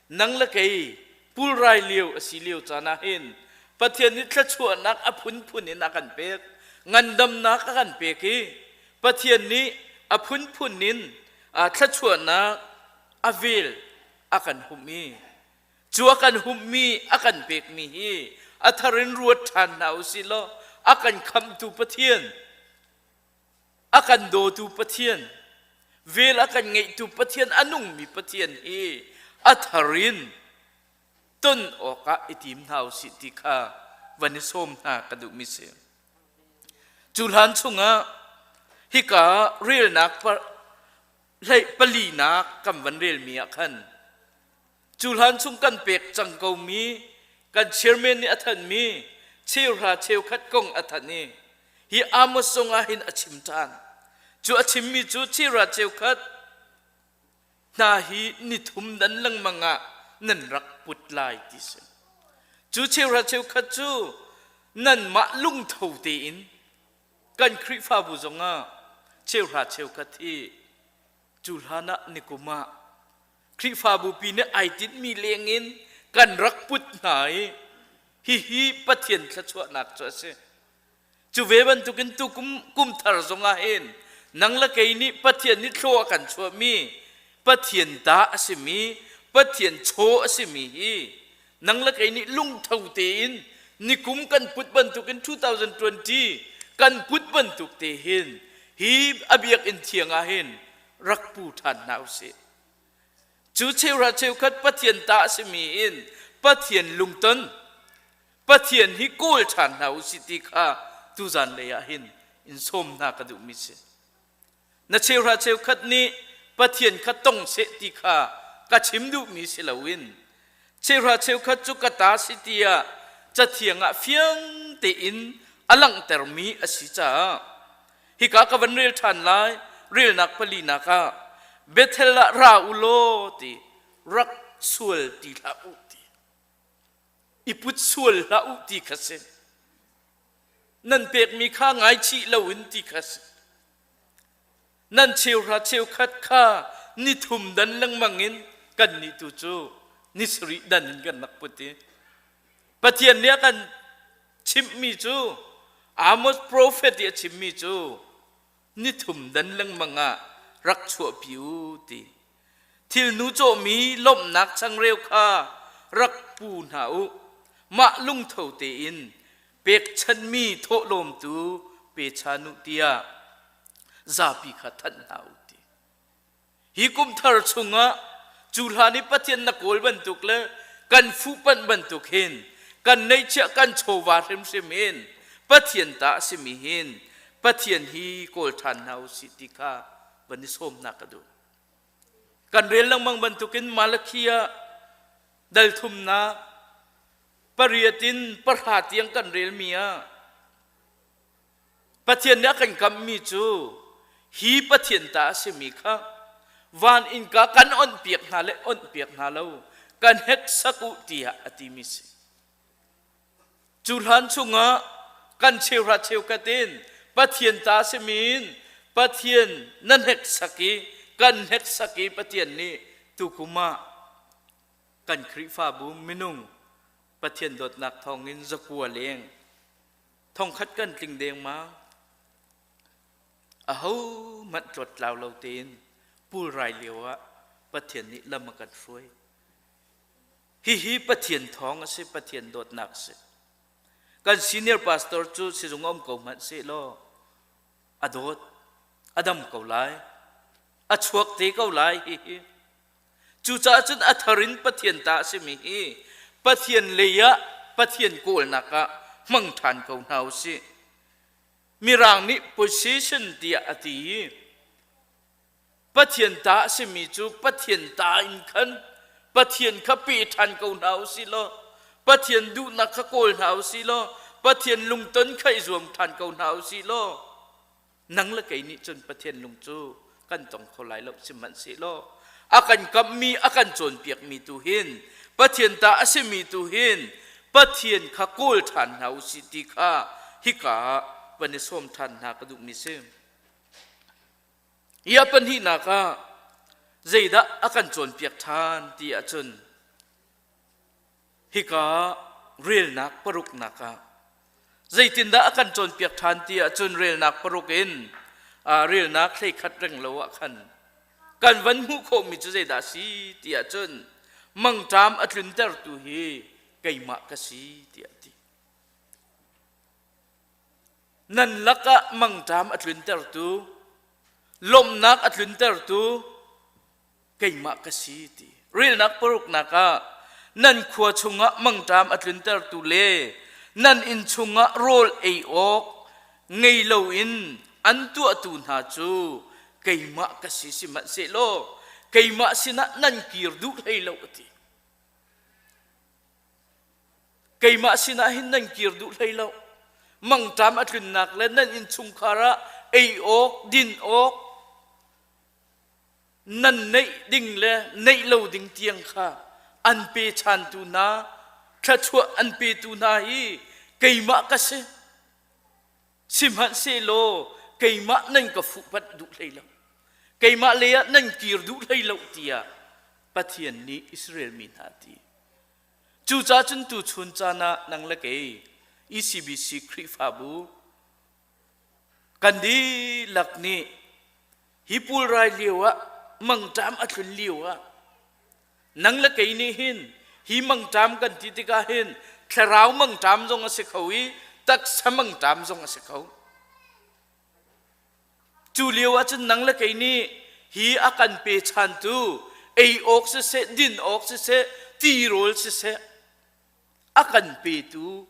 nang le kei pulrai lio a si lio caan ah hin Pathian nih thluachuahnak a phunphun in a kan pek, ngandamnak a kan pek i Pathian nih a phunphun in thluachuahnak a vel a kan humh i Cu a kan humhmi, a kan pekmi hi a thar in ruat ṭhan hna u sih law a kan khamhtu Pathian, a kan dawtu Pathian, Vel a kan ngeihtu Pathian a nungmi Pathian hi a thar in ton awkah i tim hna usih ti kha van i sawm hna ka duhmi si. Cu hlan chungah hika relnak hlei palinak kan van relmi ah khan cu hlan chung kan pek cang komi kan chairman nih a thanhmi cheuhra cheukhat kong a thanh i hi Amos zongah hin a chim ṭhan. Cu a chimmi cu cheuhra cheukhat hna hi nithum dan lengmang ah nan rak put lai ti si. Cu cheuhra cheukhat cu nanmah lungtho tein kan Khrihfabu zongah cheuhra cheukhat hi cu hlan ah nikum ah Khrihfabu pi nih ai tinhmi lengin kan rak put hna i hihi Pathian thluachuahnak cu a si. Cu ve bantukin tu kum, kum thar zongah hin nang le kei nih Pathian nih thlaw a kan chuahmi Pathian ta a simi Pathian chaw a simi hi nang le kei nih lungtho tein nikum kan put bantukin 2020 kan put bantuk te hin hi a biakinn thiang ah hin rak pu ṭhan hna usih. Cu cheuhra cheukhat Pathian ta a simi in Pathian lungton Pathian hi kawl ṭhan hna usih ti kha tuzan lei ah hin in sawm hna ka duhmi si. Na cheuhra cheukhat nih Pathian kha tong seh ti kha ka chim duhmi si loin cheuhra cheukhat cu ka ta si tiah cathiang ah fiang tein a langhtermi a si caah hika ka van rel ṭhan lai relnak palinak ah Bethel ah ra u law ti rak sual ti hlah u ti i put sual hlah u ti kha si nan pekmi kha ngaichih loin ti kha si nan cheuhra cheukhat kha nithum dan lengmang in kan nih tu cu ni sarih dan in kan rak put i Pathian nih a kan chimhmi cu Amos prophet i a chimmi cu nithum dan lengmang ah rak chuahpi u ti Thilnu cawhmi lawmhnak changreu kha rak pu hna u. Mah lungtho tein pekchanhmi thawhlawm tu pe chan u tiah zapi kha thanh hna u ti. Hi kum thar chungah cu hlan i Pathian na kawl bantuk le kan fuhpanh bantuk hin kan neihchiah kan chawva hrimhrim in Pathian ta a simi hin Pathian hi kawl ṭhan hna u sih ti kha van i sawmnak ka duh. Kan rel lengmang bantukin Malakhi ah dal thumnak pariat in pahra tiang kan relmi ah Pathian nih a kan kamhmi cu hi Pathian ta a simi kha van innka kan onhpiak hna le onhpiak hna lo kan heksak u tiah a timi si. Cu hlan chungah kan cheuhra cheukhat in Pathian ta simi in Pathian na hneksak i kan hneksak i Pathian nih tukum ah kan Khrihfabu minung Pathian dawtnak thawngin zakua leng thongkhat kan tling dengmang aho hmanh tlawttlau lo tein pulrai lio ah Pathian nih lam a kan hruai. Hihi Pathian thawng a si, Pathian dawtnak a si. Kan senior pastor cu sizung um ko hmanh seh law a dawt, a dam ko lai, a chuak te ko lai hihi. Cucaah cun a thar in Pathian ta a simi hi Pathian lei ah Pathian kawlnak ah hmang ṭhan ko hna u sih. Mirang nih position tiah a ti i Pathian ta a simi cu Pathian ta in khan Pathian kha pe ṭhan ko hna u sih law Pathian duhnak kha kawl hna u sih law Pathian lungton kha i zuam ṭhan ko hna u sih law nang le kei nih cun Pathian lung cu kan tong kho lai lo sihmanhsehlaw a kan kamhmi a kan cawnpiakmi tu hin Pathian ta a simi tu hin Pathian kha kawl ṭhan hna u sih ti kha hika ah van i sawm ṭhan hna ka duhmi si. Hi a pahnihnak ah zeidah a kan cawnpiak ṭhan ti ahcun hika relnak paruknak ah zeitindah a kan cawnpiak ṭhan ti ahcun relnak paruk in relnak hleikhat reng lo ah khan kan van hmuh khawhmi cu zeidah a si ti ahcun mangṭam a tluntertu hi keimah ka si tiah a ti. Nan lakah mangṭam a tluntertu. Lawmhnak a tluntertu keimah ka si ti. Relnak paruknak ah nan khua chungah mangṭam a tluntertu le nan inn chungah rawl ei awk ngei loin an tuahtu hna cu keimah ka si sihmanhsehlaw keimah sinah nan kir duh hlei lo a ti. Keimah sinah hin nan kir duh hlei lo. Mangṭam a tlunnak le nan innchungkhar ah ei awk, din awk, nan neih ding le neih lo ding tiang kha an pe chantu hna, thluachuah an petu hna hi keimah ka si. Sihmanhsehlaw keimah nan ka fuhpanh duh hlei lo. Keimah lei ah nan kir duh hlei lo tiah Pathian nih Israel mi hna a ti. Cucaah cun tuchun caan ah nang le kei ECBC Khrihfabu kan dihlak nih hi pulrai lio ah mangṭam a tlun lio ah nang le kei nih hin hi mangṭam kan ti tikah hin thlarau mangṭam zong a si kho i taksa mangṭam zong a si kho. Cu lio ahcun nang le kei nih hi a kan pechantu ei awk siseh, din awk siseh, tirawl siseh a kan petu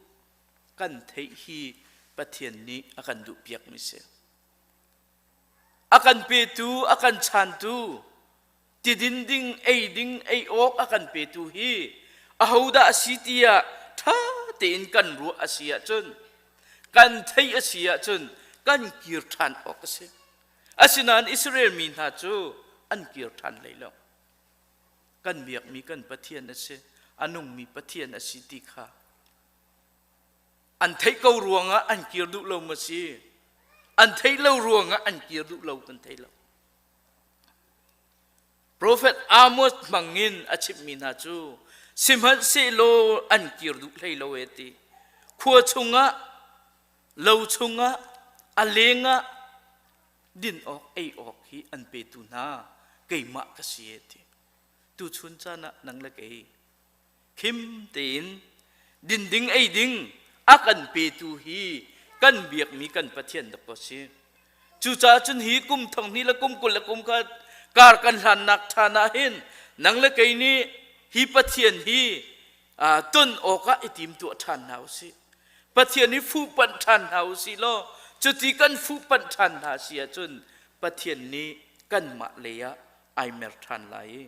kan theih hi Pathian nih a kan duhpiakmi si. A kan petu, a kan chantu, tidin ding, ei ding, ei awk a kan petu hi ahodah a si tiah ṭha tein kan ruah a si ahcun kan theih a si ahcun kan kir ṭhan awk a si. Asinain Israel mi hna cu an kir ṭhan hlei lo. Kan biakmi kan Pathian a si, a nungmi Pathian a si ti kha an theih ko ruangah an kir duh lo ma si? An theih lo ruangah an kir duh lo kan thei lo. Profet Amos hmangin a chimhmi hna cu sihmanhsehlaw an kir duh hlei lo e ti. Khua chungah, lo chungah, a lengah din awk ei awk hi an petu hna keimah ka si e ti. Tuchun caan ah nang le kei khim tein din ding ei ding a kan petu hi kan biakmi kan Pathian dak ko si. Cucaah cun hi kum thong hnih le kum 20 le kum khat kar kan hlannak ṭhan ah hin nang le kei nih hi Pathian hi ton awkah i tim tuah ṭhan hna u sih. Pathian hi fuhpanh ṭhan hna u sih law cuti kan fuhpanh ṭhan hna si ahcun Pathian nih kanmah lei ah ai mer ṭhan lai i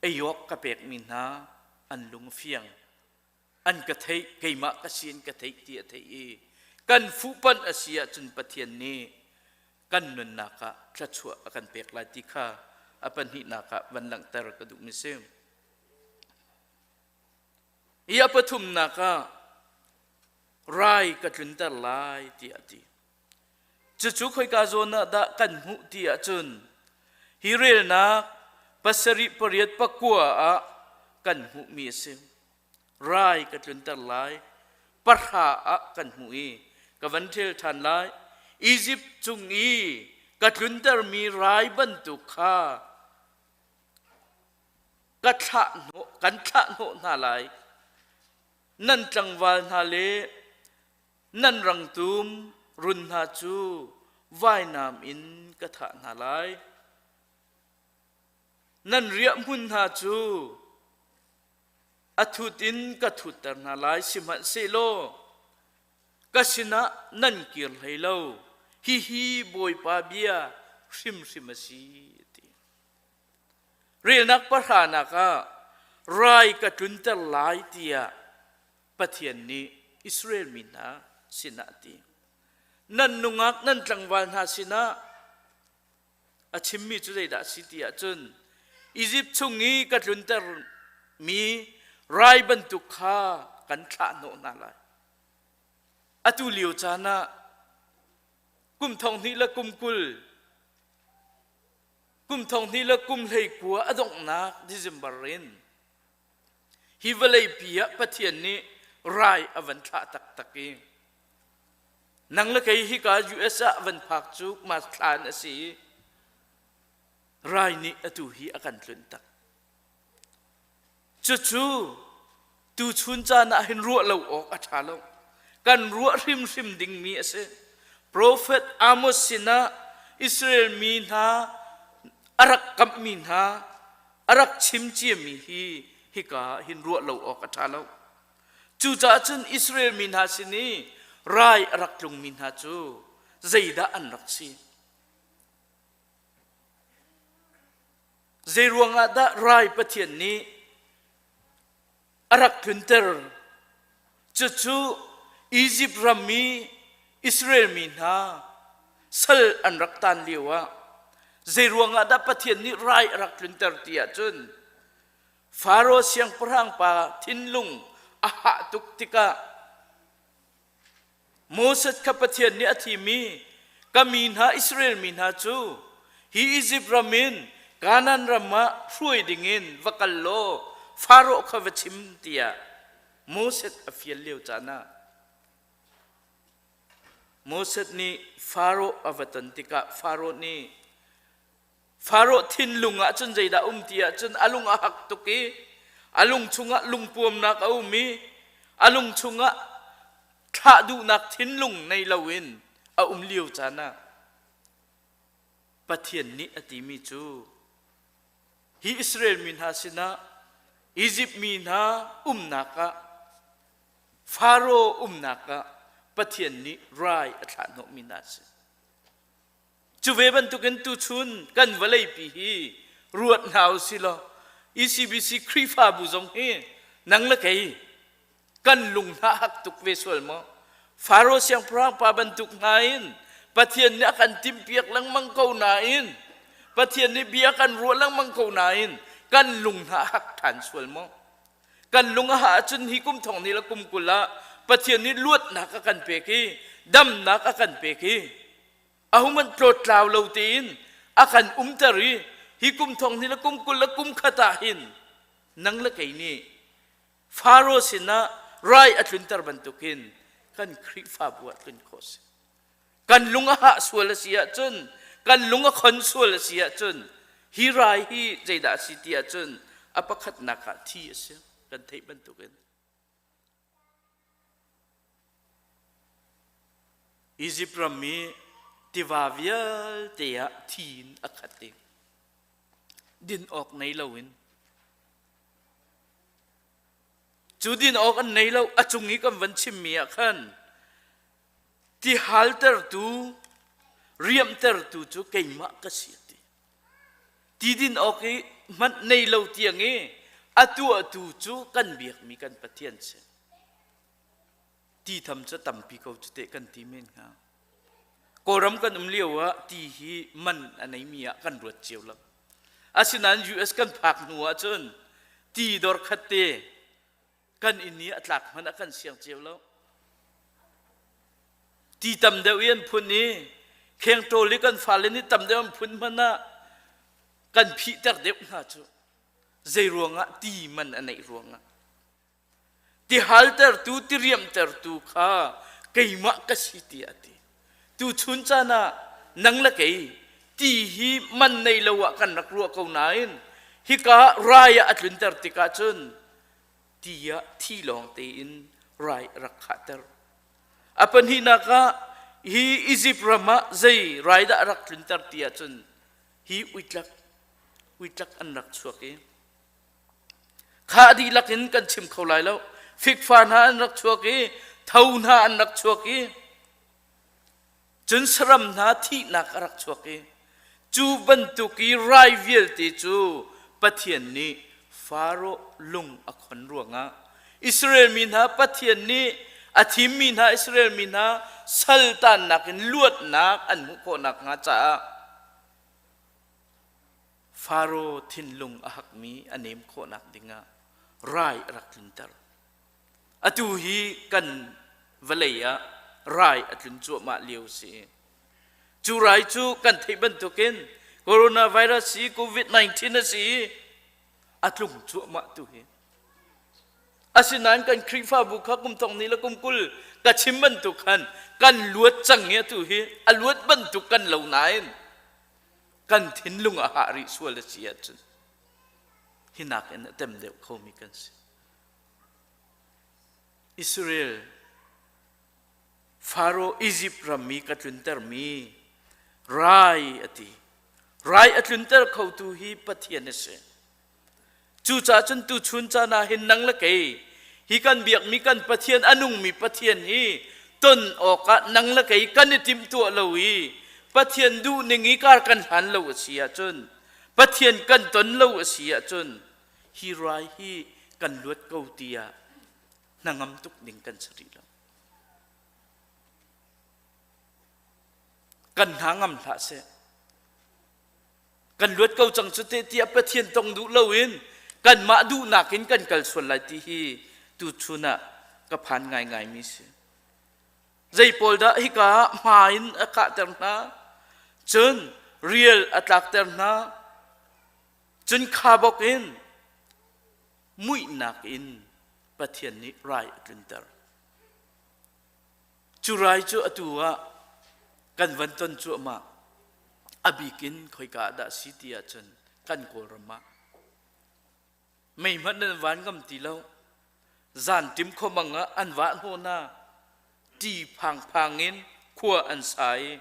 ei awk ka pekmi hna an lung fiang an ka theih keimah ka si an ka theih ti a theih i kan fuhpanh a si ahcun Pathian nih kan nunnak ah thluachuah a kan pek lai ti kha a pahnihnak ah van langhter ka duhmi si. Hi a pathumnak ah rai ka tlunter lai tiah a ti. Cucu khoika zawn ah dah kan hmuh ti ahcun hi relnak pasarih pariat pakua ah kan hmuhmi a si. Rai ka tlunter lai pahra ah kan hmuh i ka van ṭhel ṭhan lai. Izipt cung i ka tluntermi rai bantuk kha ka thlah hnawh, kan thlah hnawh hna lai. Nan tlangval hna le Nan rangtum run hna cu vainam in ka thah hna lai. Nan riahhmun hna cu a thut in ka thutter hna lai, sihmanhsehlaw ka sinah nan kir hlei lo. Hihi Bawipa bia hrimhrim a si, a ti. Relnak pahranak ah rai ka tlunter lai tiah Pathian nih Israel mi hna sinah a ti. Nan nungak nan tlangval hna sinah a chimmi cu zeidah a si ti ahcun Izipt chung i ka tluntermi rai bantuk kha kan thlah hnawh hna lai. Atu lio caan ah kum thong hnih le kum 20 kum thong hnih le kum 19 a donghnak December in Hi vawleipi ah Pathian nih rai a van thlah taktak i nang le kei hika US ah van phak cu mas thlan a si i rai nih atu hi a kan tlunh tak. Cucu tuchun caan ah hin ruah lo awk a ṭha lo. Kan ruah hrimhrim dingmi a si. Profet Amos sinah Israel mi hna a rak kamhmi hna a rak chim ciami hi hika ah hin ruah lo awk a ṭha lo. Cucaah cun Israel mi hna sin i rai a rak tlungmi hna cu zeidah an rak si? Zeiruang ah dah rai Pathian nih a rak tlunter? Cucu Izipt ram i Israel mi hna sal an rak tan lioah zeiruang ah dah Pathian nih rai a rak tlunter ti ahcun Faro siangpahrang pa thinlung a hah tuk tikah Moses kha Pathian nih a thim i ka mi hna Israel mi hna cu hi Izipt ram in Kanaan ram ah hruai dingin va kal law Faro kha va chim tiah Moses a fial lio caan ah Moses nih Faro a va ton tikah Faro nih Faro thinlung ah cun zeidah um ti ahcun a lung a hak tuk i a lung chungah lungpuamnak a um i a lung chungah thlah duhnak thinlung nei loin a um lio caan ah Pathian nih a timi cu hi Israel mi hna sinah Izipt mi hna umnak ah Faro umnak ah Pathian nih rai a thlah hnawhmi hna a si. Cu ve bantukin tuchun kan vawleipi hi ruat hna u si law ECBC Khrihfabu zong hi nang le kei kan lung hna hak tuk ve sual maw? Faro siangpahrang pa bantuk hna in Pathian nih a kan timhpiak lengmang ko nain Pathian nih bia kan ruah lengmang ko nain kan lung hna hak ṭhan sual maw? Kan lung a hah ahcun hi kum thong ni le kum 20 ah Pathian nih luatnak a kan pek i damnak a kan pek i Ahohmanh tlawttlau lo tein a kan umter i hi kum thong hnih le kum 20 le kum khat ah hin nang le kei nih Faro sinah rai a tlunter bantukin kan Khrihfabu ah tlun khawh si. Kan lung a hah sual a si ahcun, kan lung a khon sual a si ahcun, hi rai hi zeidah a si ti ahcun a pakhatnak ah thi a si kan theih bantukin. Izipt ram i tiva vialte ah thi in a khat i din awk nei loin cu din awk an nei lo a cung i kan van chimmi ah khan ti haltertu riamhtertu cu keimah ka si a ti ti din awk i hmanh nei lo tiang i a tuahtu cu kan biakmi kan Pathian si. Ti tham cu tampi ko cu teh kan ti men hnga. Kawlram kan um lio ah ti hi man a neimi ah kan ruat cio lo. Asinain US kan phak hnu ah cun ti dor khat te kan inn i a tlak hmanh ah kan siang cio lo. Ti tam deuh i an phun i khengṭawl i kan fale nih tam deuh an phun hmanh ah kan phihter deuh hna cu. Zei ruangah ti man a neih ruangah. Ti haltertu, ti riamhtertu kha keimah ka si tiah a ti. Tuchun caan ah nang le kei ti hi man nei lo ah kan rak ruah ko nain hika rai ah a tlunter tikah cun ti ah thi lawng tein rai a rak khahter. A pahnihnak ah hi Izipt ram ah zei rai dah a rak tlunter ti ahcun hi uitlak uitlak an rak chuak i kha dihlak in kan chim kho lai lo. Fikfa hna an rak chuak i tho hna an rak chuak i Cun saram hna thihnak a rak chuak i cu bantuk i rai vialte cu Pathian nih Faro lung a khon ruangah Israel mi hna Pathian nih a thimmi hna Israel mi hna saltannak in luatnak an hmuh khawh nakhnga caah Faro thinlung a hakmi a nem khawhnak dingah rai a rak tlunter. Atu hi kan vawlei ah rai a tlun cuahmah lio a si. Cu rai cu kan theih bantukin coronavirus hi COVID-19 a si i a tlung cuahmah tu hi. Asinain kan Khrihfabu kha kum thong ni le kum 20 ka chim bantuk khan kan luat cang i atu hi a luat bantuk kan lo nain kan thinlung a hah rih sual a si ahcun hi nakin a tem deuh khomi kan si. Israel Faro Izipt ram i ka tluntermi rai a ti. Rai a tlunter khotu hi Pathian a si. Cucaah cun tuchun caan ah hin nang le kei hi kan biakmi kan Pathian a nungmi Pathian hi ton awkah nang le kei kan i timhtuah lo i Pathian duhning i kar kan hlan lo a si ahcun Pathian kan ton lo a si ahcun hi rai hi kan luat ko tiah hnangam tuk ding kan si rih lo. Kan hna ngam hlah seh. Kan luat ko cang cu te tiah Pathian tong duh loin kanmah duhnak in kan kal sual lai ti hi tuchun ah ka phan ngaingai mi si. Zei pawl dah hika ah hma in a kahter hna, cun rial a tlakter hna, cun kha bawk in muihnak in Pathian nih rai a tlunter. Cu rai cu atu ah kan van ton cuahmah. A bik in khoika ah dah si ti ahcun kan Kawlram ah mei hmanh nan van ngam ti lo. Zan tim khuamang ah an vah hnawh hna. Ṭi phangphang in khua an sa i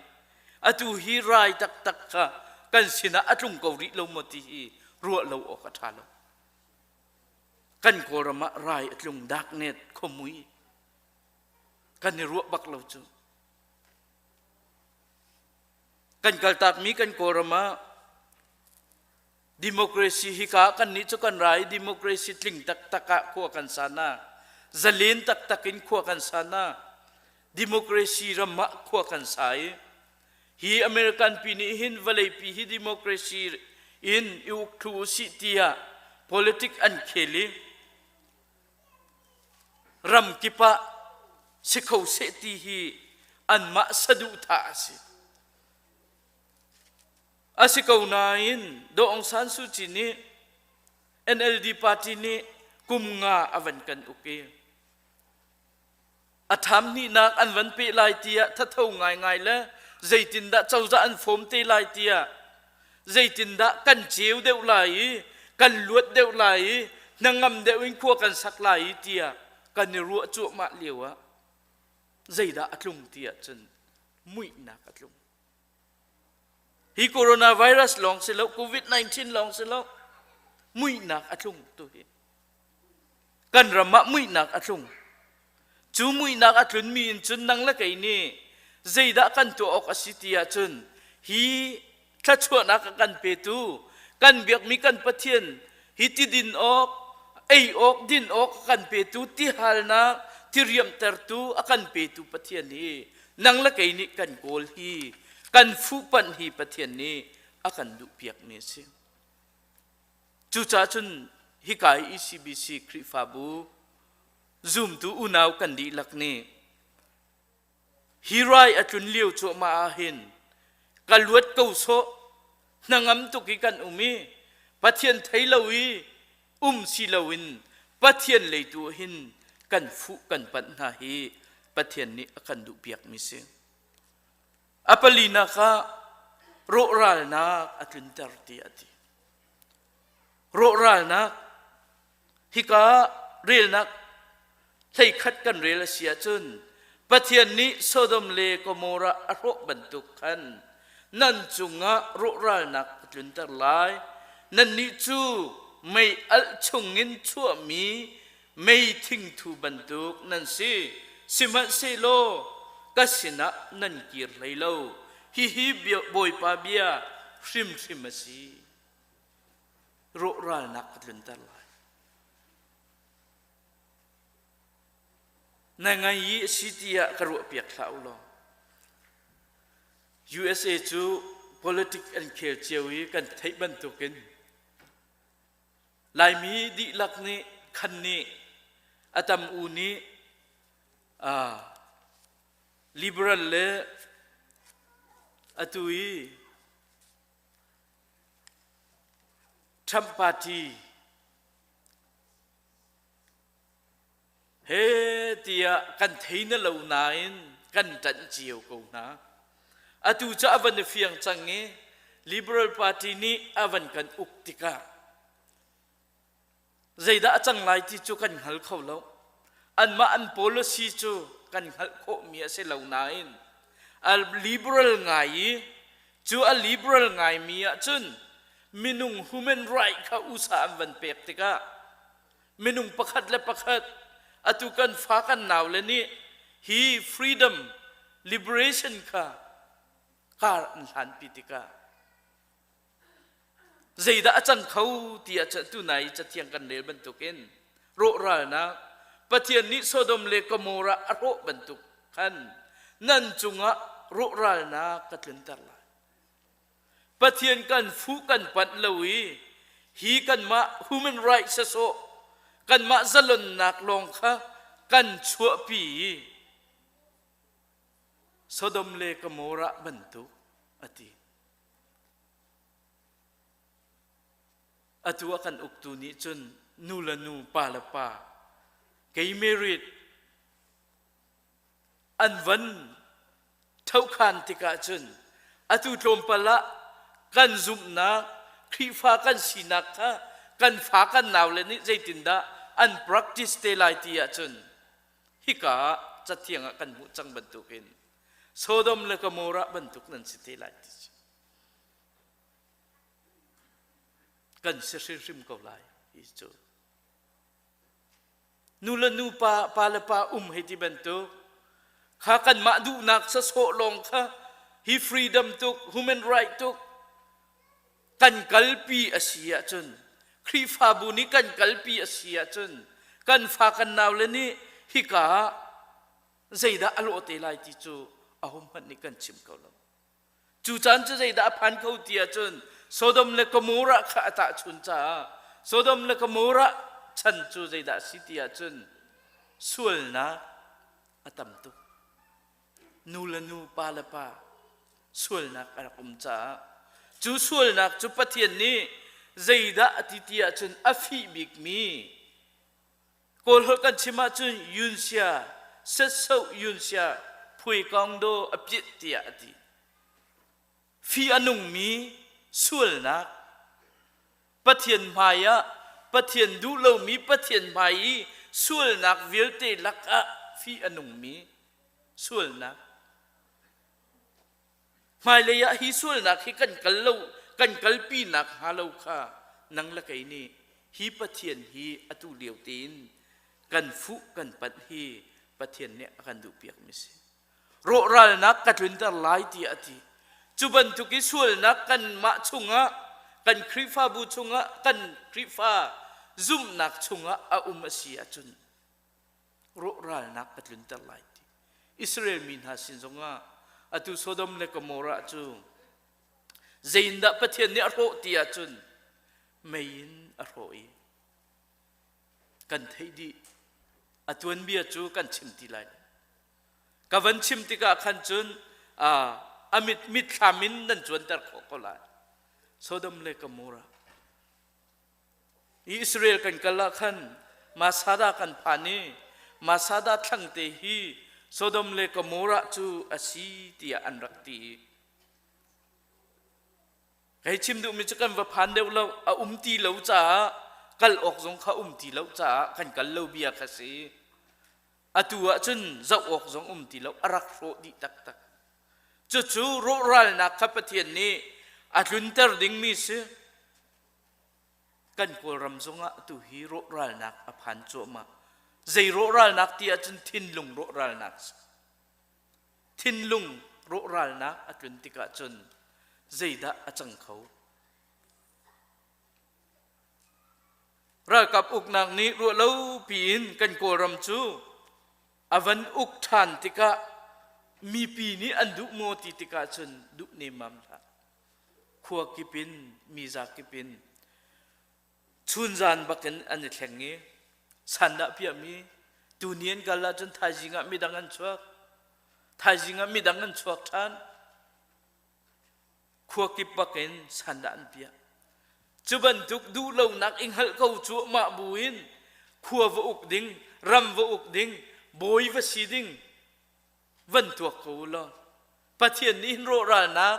atu hi rai taktak kha kan sinah a tlung ko rih lo maw ti hi ruah lo awk a ṭha lo. Kan Kawlram ah rai a tlung daknet khuamui kan i ruah bak lo cu. Kan kaltakmi kan Kawlram ah democracy hika kan nih cu kan ra i democracy tling taktak ah khua kan sa na zalen taktak in khua kan sa na democracy ram ah khua kan sa i hi American pi nih hin vawlei pi hi democracy in i uk thlu usih tiah politic an khel i Ramkip ah si kho seh ti hi anmah saduhthah a si. A si ko nain Daw Aung San Suu Kyi nih NLD party nih kum nga a van kan uk i a tham hnihnak an van peh lai tiah thatho ngaingai le zeitindah cozah an fawm te lai tiah zeitindah kan ceu deuh lai i kan luat deuh lai i hnangam deuh in khua kan sak lai i tiah kan i ruah cuahmah lio ah zeidah a tlung ti ahcun muihnak a tlung. Hi coronavirus lawng si lo, COVID-19 lawng si lo, muihnak a tlung tu hi. Kan ram ah muihnak a tlung. Cu muihnak a tlunmi in cun nang le kei nih zeidah kan tuah awk a si ti ahcun hi thluachuahnak a kan petu kan biakmi kan Pathian hi ti din awk, ei awk, din awk a kan petu, ti halnak, ti riamhtertu a kan petu Pathian hi nang le kei nih kan kawl hi kan fuhpanh hi Pathian nih a kan duhpiakmi a si. Cucaah cun hika i ECBC Khrihfabu zumtu unau kan dihlak nih hi rai a tlun lio cuahmah ah hin ka luat ko sawh hnangam tuk i kan um i Pathian thei lo i um si loin Pathian lei tu hin kan fuh kan panh hna hi Pathian nih a kan duhpiakmi si. A palinak ah rawhralnak a tlunter ti a ti. Rawhralnak hika relnak hleikhat kan rel a si ahcun Pathian nih Sodom le Gomorrah a hrawh bantuk khan nan cungah rawhralnak a tlunter lai. Nannih cu mei alh chungin chuahmi mei thingthu bantuk nan si. Sihmanhsehlaw ka sinah nan kir hlei lo. Hihi Bawipa bia hrimhrim a si. Rawhralnak ka tlunter lai. Na ngai i a si tiah ka ruahpiak hlah u law. USA cu politic an khel cio i kan theih bantukin Laimi dihlak nih khan nih a tam u nih liberal le atu i Trump party he tiah kan thei na lo nain kan ṭanh cio ko hna. Atu cu a van i fiang cang i Liberal Party nih a van kan uk tikah zeidah a cang lai ti cu kan hngal kho lo. Anmah an policy cu kan hngalh khawhmi a si lo nain a liberal ngai i cu a liberal ngaimi ahcun minung human right kha usa an van pek tikah minung pakhat le pakhat atu kan fa kan nau le nih hi freedom liberation kha kar an hlanpi tikah Zeidah a cang kho ti ah tunai i Cathiang kan rel bantukin rawhralnak Pathian nih Sodom le Gomorrah a hrawh bantuk khan nan cungah rawhralnak ka tlunter lai. Pathian kan fuh kan panh lo i hi kanmah human rights sasawh kanmah zalonnak lawng kha kan chuahpi i Sodom le Gomorrah bantuk a ti. Atu a kan uktu nih cun nu le nu, pa le pa, gay married an van ṭhohkhan tikah cun atu tlawmpal ah kan zumhnak Khrihfa kan sinak kha kan fa kan naule nih zeitindah an practice te lai ti ahcun hika ah cathiang ah kan hmuh cang bantukin Sodom le Gomorrah bantuk nan si te lai ti si. Kan si hrimhrim ko lai hi cu. Nu le nu pa pa le pa um hei ti bantuk kha kanmah duhnak sasawh lawng kha hi freedom tuk human right tuk kan kalpi a si ahcun Khrihfabu nih kan kalpi a si ahcun kan fa kan nau le nih hika ah zeidah a lawh te lai ti cu ahohmanh nih kan chim ko lo. Cu caan cu zeidah a phan kho ti ahcun Sodom le Gomorrah kha a tahchun caah Sodom le Gomorrah chan cu zeidah a si ti ahcun sualnak a tam tuk. Nu le nu, pa le pa sualnak a rak um caah cu sualnak cu Pathian nih zeidah a ti ti ahcun a fih bikmi Kawlholh kan chim ahcun Yunxia, Setso Yunxia, Phui Kong Do a piet tiah a ti. Fi a nungmi sualnak Pathian hmai ah Pathian duh lomi Pathian hmai i sualnak vialte lakah fi a nungmi sualnak Hmailei ah hi sualnak hi kan kal lo kan kalpi nak hnga lo kha nang le kei nih hi Pathian hi atu lio tein kan fuh kan panh hi Pathian nih a kan duhpiak mi si. Rawhralnak ka tlunter lai tiah a ti. Cu bantuk i sualnak kanmah chungah kan Khrihfabu chungah kan Khrihfa zumhnak chungah a um a si ahcun rawhralnak ka tlunter lai ti. Israel mi hna sin zongah atu Sodom le Gomorrah cu zeindah Pathian nih a hrawh ti ahcun mei in a hrawh i kan theih dih a tuanbia cu kan chim ti lai ka van chim tikah khan cun a mit mitthlam in nan cuanter khawh ko lai Sodom le Gomorrah Israel kan kal ah khan Masada kan phan i Masada thlangte hi Sodom le Gomorrah cu a si tiah an rak ti. Kei chim duhmi cu kan va phan deuh lo, a um ti lo caah kal awk zong kha um ti lo caah kan kal lo bia kha si. Atu ah cun zoh awk zong um ti lo, a rak hrawh dih taktak. Cucu rawhralnak kha Pathian nih a tlunter dingmi si. Kan Kawlram zongah atu hi rawhralnak a phan cuahmah. Zei rawhralnak ti ahcun thinlung rawhralnak si. Thinlung rawhralnak a tlun tikah cun zeidah a cang kho? Ralkap uknak nih ruahlo piin kan Kawlram cu a van uk ṭhan tikah mipi nih an duh maw ti tikah cun duh nemmam hlah. Khua kip in mi zakip in chunzan bakin an i thleng i sandah piahmi tuni an kal ahcun thaizing ah midang an chuak thaizing ah midang an chuak ṭhan khua kip bakin sandah an piah cu bantuk duhlonak i hngalh ko cuahmah buin khua va uk ding ram va uk ding bawi va si ding van tuak ko u law Pathian nih hin rawhralnak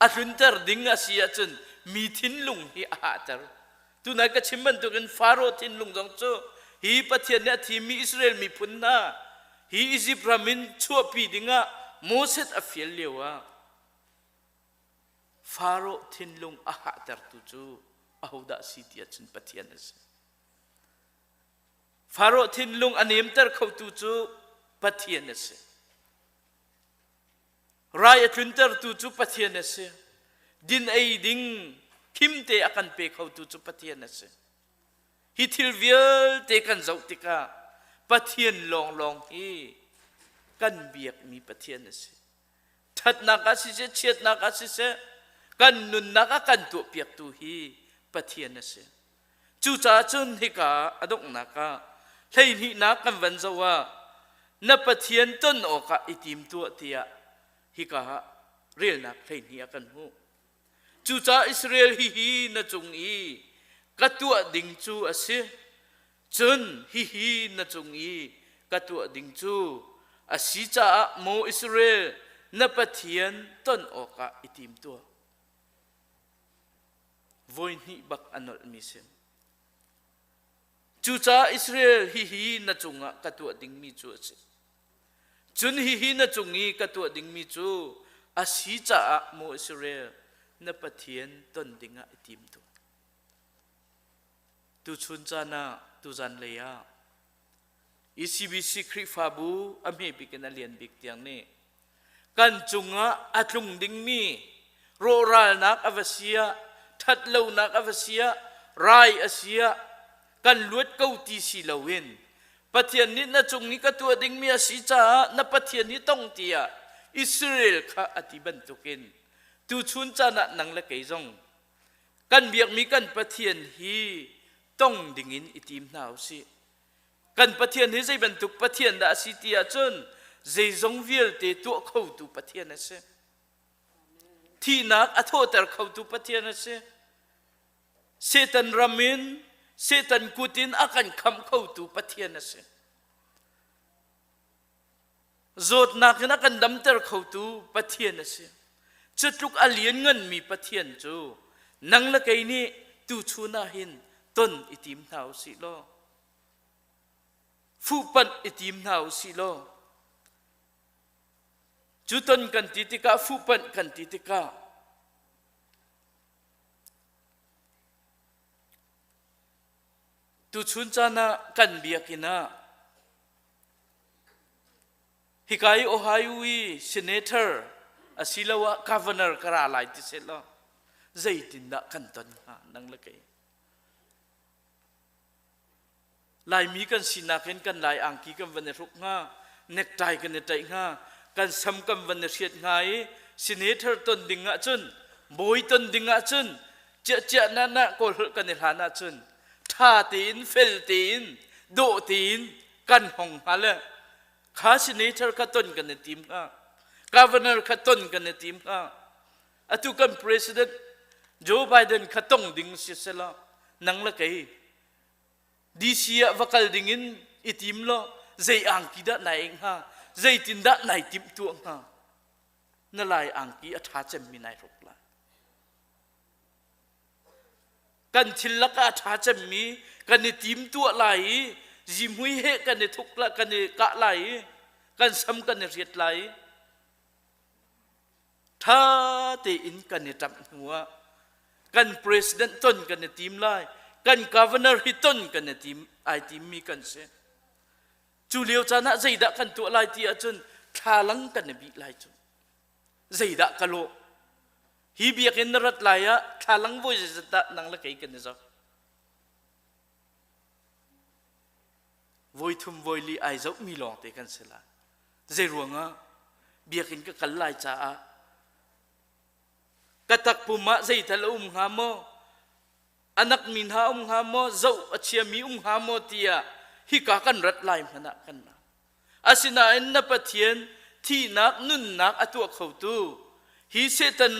a tlunter ding a si ahcun mi thinlung hi a hahter. Tunai ka chim bantukin Faro thinlung zong cu hi Pathian nih a thimmi Israel miphun hna hi Izipt ram in chuahpi dingah Moses a fial lio ah Faro thinlung a hahtertu cu ahodah si ti ahcun Pathian a si. Faro thinlung a nemter khotu cu Pathian a si. Rai a tluntertu cu Pathian a si. Din ei ding khimte a kan pe khotu cu Pathian a si. Hi thil vialte kan zoh tikah Pathian lawnglawng hi kan biakmi Pathian a si. Ṭhatnak ah siseh, chiatnak ah siseh, kan nunnak ah kan tuahpiaktu hi Pathian a si. Cucaah cun hika a donghnak ah hleihnihnak kan van zoh ah na Pathian ton awkah i tim tuah tiah hika ah relnak 12 ah kan hmuh. Cucaah Israel hihi na cung i ka tuah ding cu a si. Cun hihi na cung i ka tuah ding cu a si caah maw Israel na Pathian ton awkah i tim tuah. Voi hnih bak a nolhmi si. Cucaah Israel hihi na cungah ka tuah dingmi cu a si. Cun hihi na cung i ka tuah dingmi cu a si caah maw Israel na Pathian ton dingah i tim tuah. Tuchun caan ah tuzan lei ah ECBC Khrihfabu a hme bik in a lian bik tiang nih kan cungah a tlung dingmi rawhralnak a va si ah ṭhatlonak a va si ah rai a si ah kan luat ko ti si loin Pathian nih na cung i ka tuah dingmi a si caah na Pathian hi tong tiah Israel kha a ti bantukin tuchun caan ah nang le kei zong kan biakmi kan Pathian hi tong dingin i tim hna u sih. Kan Pathian hi zei bantuk Pathian dah a si ti ahcun zeizong vialte tuah khotu Pathian a si. Thihnak a thawhter khotu Pathian a si. Satan ram in Satan kut in a kan khamh khotu Pathian a si. Zawtnak in a kan damter khotu Pathian a si. Cutluk a liannganmi Pathian cu nang le kei nih tuchun ah hin ton i tim hna u sih law fuhpanh i tim hna u sih law cu ton kan ti tikah fuhpanh kan ti tikah Tuchun caan ah kan biakinn ah hika i Ohio i senator asiloah governor ka ra lai ti seh law zeitindah kan ton hnga nang le kei? Laimi kan sinak in kan lai angki kan van i hruk hnga, necktie kan i ṭaih hnga, kan sam kan van i hriat hnga i senator ton ding ahcun, bawi ton ding ahcun, ciahciah na na kawl holh kan i hlan ahcun ṭha tein, fel tein, dawh tein kan hong hnga le kha senator kha ton kan i tim hnga, governor kha ton kan i tim hnga. Atu kan president Joe Biden kha tong ding si selaw nang le kei DC ah va kal ding in i tim law zei angki dah nai eng hnga zeitindah nai timh tuah hnga na lai angki a ṭha cemmi nai hruk lai kan thil lakah a ṭha cemmi kan i tim tuah lai i zihmui he kan i thuk la kan i kah lai i kan sam kan i riat lai i Ṭha tein kan i ṭamh hnuah kan president ton kan i tim lai, kan governor hi ton kan i tim ai timmi kan si. Cu lio caan ah zeidah kan tuah lai ti ahcun thlalang kan i bih lai cu. Zeidah ka lawh? Hi biakinn na rat lai ah thlalang voi zeizat dah nang le kei kan i zoh? Voi thum voi li ai zohmi lawngte kan si lai. Zeiruangah biakinn ka kal lai caah ka takpum ah zeital a um hnga maw anak mi hna um hnga maw zoh a chiami um hnga maw tiah hika kan rat lai hmanh ah kan ra asinain na Pathian thihnak nunnak a tuah khotu hi Satan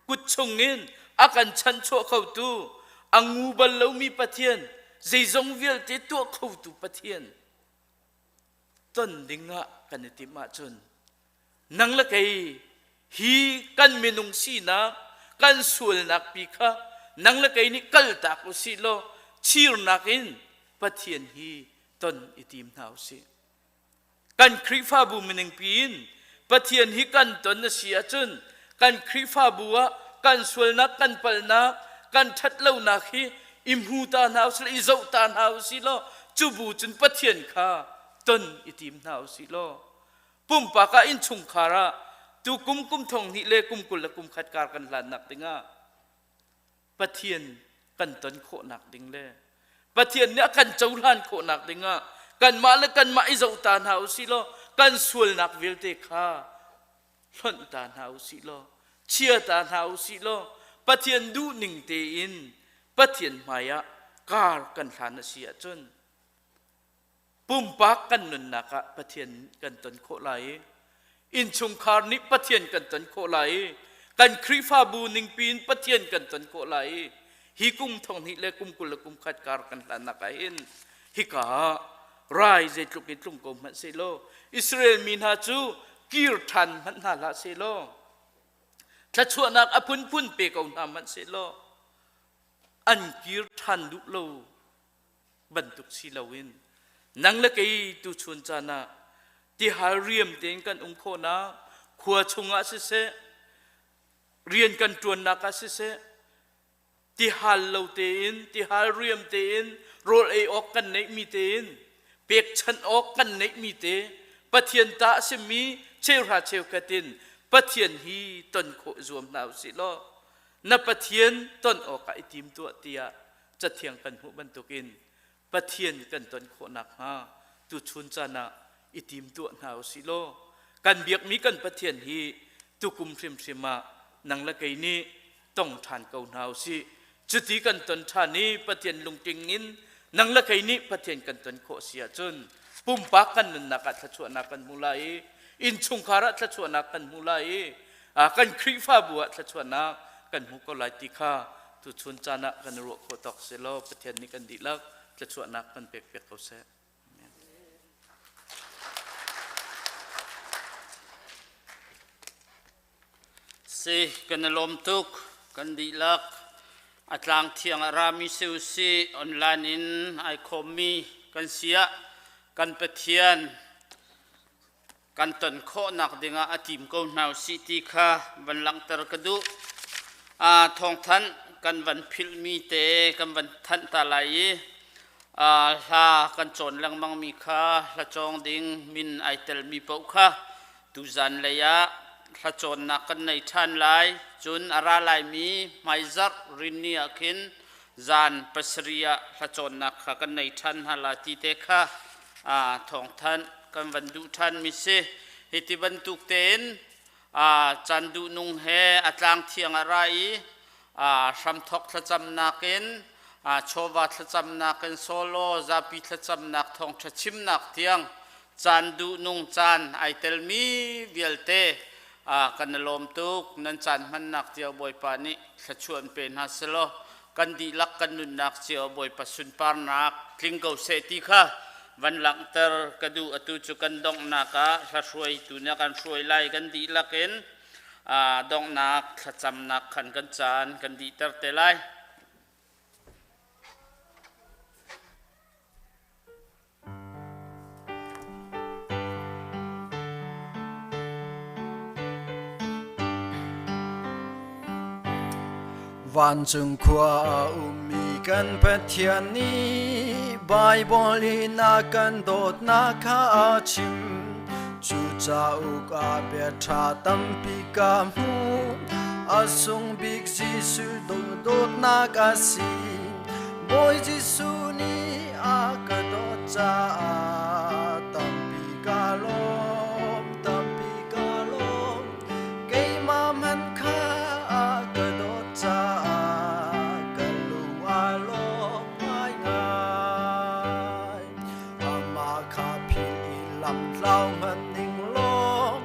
kut chungin a kan chanchuah khotu a ngu bal lomi Pathian zeizong vialte tuah khotu Pathian ton dingah kan i timh ahcun nang le kei hi kan minung sinak kan sualnak pi kha nang le kei nih kaltak u sih law chirnak in Pathian hi ton i tim hna u sih. Kan Khrihfabu mining piin Pathian hi kan ton a si ahcun kan Khrihfabu ah kan sualnak, kan palhnak, kan ṭhatlonak hi i hmu ta hna usih i zoh ta hna usih law cu bu cun Pathian kha ton i tim hna usih law pumpak ah innchungkhar ah tu kum kum thong hnih le kum 20 le kum khat kar kan hlannak dingah Pathian kan ton khawhnak ding le Pathian nih a kan cohlan khawhnak dingah kanmah le kanmah i zoh ta hna usih law kan sualnak vialte kha hlonh ta hna usih law chia ta hna usih law Pathian duhning tein Pathian hmaiah kar kan hlan a si ahcun pumpak kan nunnak ah Pathian kan ton khawh lai i innchungkhar nih Pathian kan ton khawh lai i kan Khrihfabu ningpi in Pathian kan ton khawh lai i hi kum thong hnih le kum 20 le kum khat kar kan hlannak ah hin hika ah rai zeitluk in tlung ko hmanh sehlaw Israel mi hna cu kir ṭhan hmanh hna hlah sehlaw thluachuahnak a phunphun pe ko hna hmanh sehlaw an kir ṭhan duh lo bantuk si loin nang le kei tuchun caan ah tihal riam tein kan um khawhnak khua chungah siseh rian kan ṭuannak ah siseh tihal lo tein tihal riam tein rawl ei awk kan neihmi tein pekchanh awk kan neihmi te Pathian ta a simi cheuhra cheukhat in Pathian hi ton khawh zuam hna usih law na Pathian ton awkah i tim tuah tiah Cathiang kan hmuh bantukin Pathian kan ton khawh nakhnga tuchun caan ah i timtuah hna u sih law kan biakmi kan Pathian hi tukum hrimhrim ah nang le kei nih tong ṭhan ko hna u sih. Cuti kan ton ṭhan i Pathian lungtling in nang le kei nih Pathian kan ton khawh si ahcun pumpak kan nunnak ah thluachuahnak kan hmu lai i innchungkhar ah thluachuahnak kan hmu lai i kan Khrihfabu ah thluachuahnak kan hmu ko lai ti kha tuchun caan ah kan ruah khawh tawk si law Pathian nih kan dihlak thluachuahnak kan pek piak ko seh. Amen. Si kan i lawm tuk kan dihlak a tlang thiang a rami si usi online in ai khawmmi kan siah kan Pathian kan ton khawhnak dingah a tim ko hna usih ti kha van langhter ka duh. Thawngthanh kan van philhmi te kan van thanh ta lai i hla kan cawn lengmangmi kha hla cawng ding min ai telmi paoh kha tuzan lei ah hla cawnnak kan nei ṭhan lai. Cun a ra laimi hmaizarh rinni ah khin zan pasarih ah hla cawnnak kha kan nei ṭhan hna la ti te kha thawngthanh kan van duh ṭhanmi si. Hiti bantuk tein caan duhnung he a tlang thiang a ra i hramthok thlacamnak in chawva thlacamnak in solo zapi thlacamnak thawngṭha chimnak tiang caan duhnung caan ai telmi vialte kan i lawm tuk. Nan caan hmannak cio Bawipa nih thluachuah in pe hna selaw kan dihlak kan nunnak cio Bawipa sunparnak tling ko seh ti kha van langhter ka duh. Atu cu kan donghnak ah hla hruaitu nih a kan hruai lai. Kan dihlak in donghnak thlacamnak khan kan caan kan dihter te lai. Vancung khua a ummi kan Pathian nih Baibal in a kan dawtnak kha a chim. Cu cauk ah bia ṭha tampi ka hmu. A sung bik Jesuh dawtnak a si. Bawi Jesuh nih a ka dawt caah tampi ka lawm, tampi ka lawm. Keimah hmanh kha a ka dawt caah ka lung a lawm ngaingai. Amah kha philh i lam tlau hmanh ning law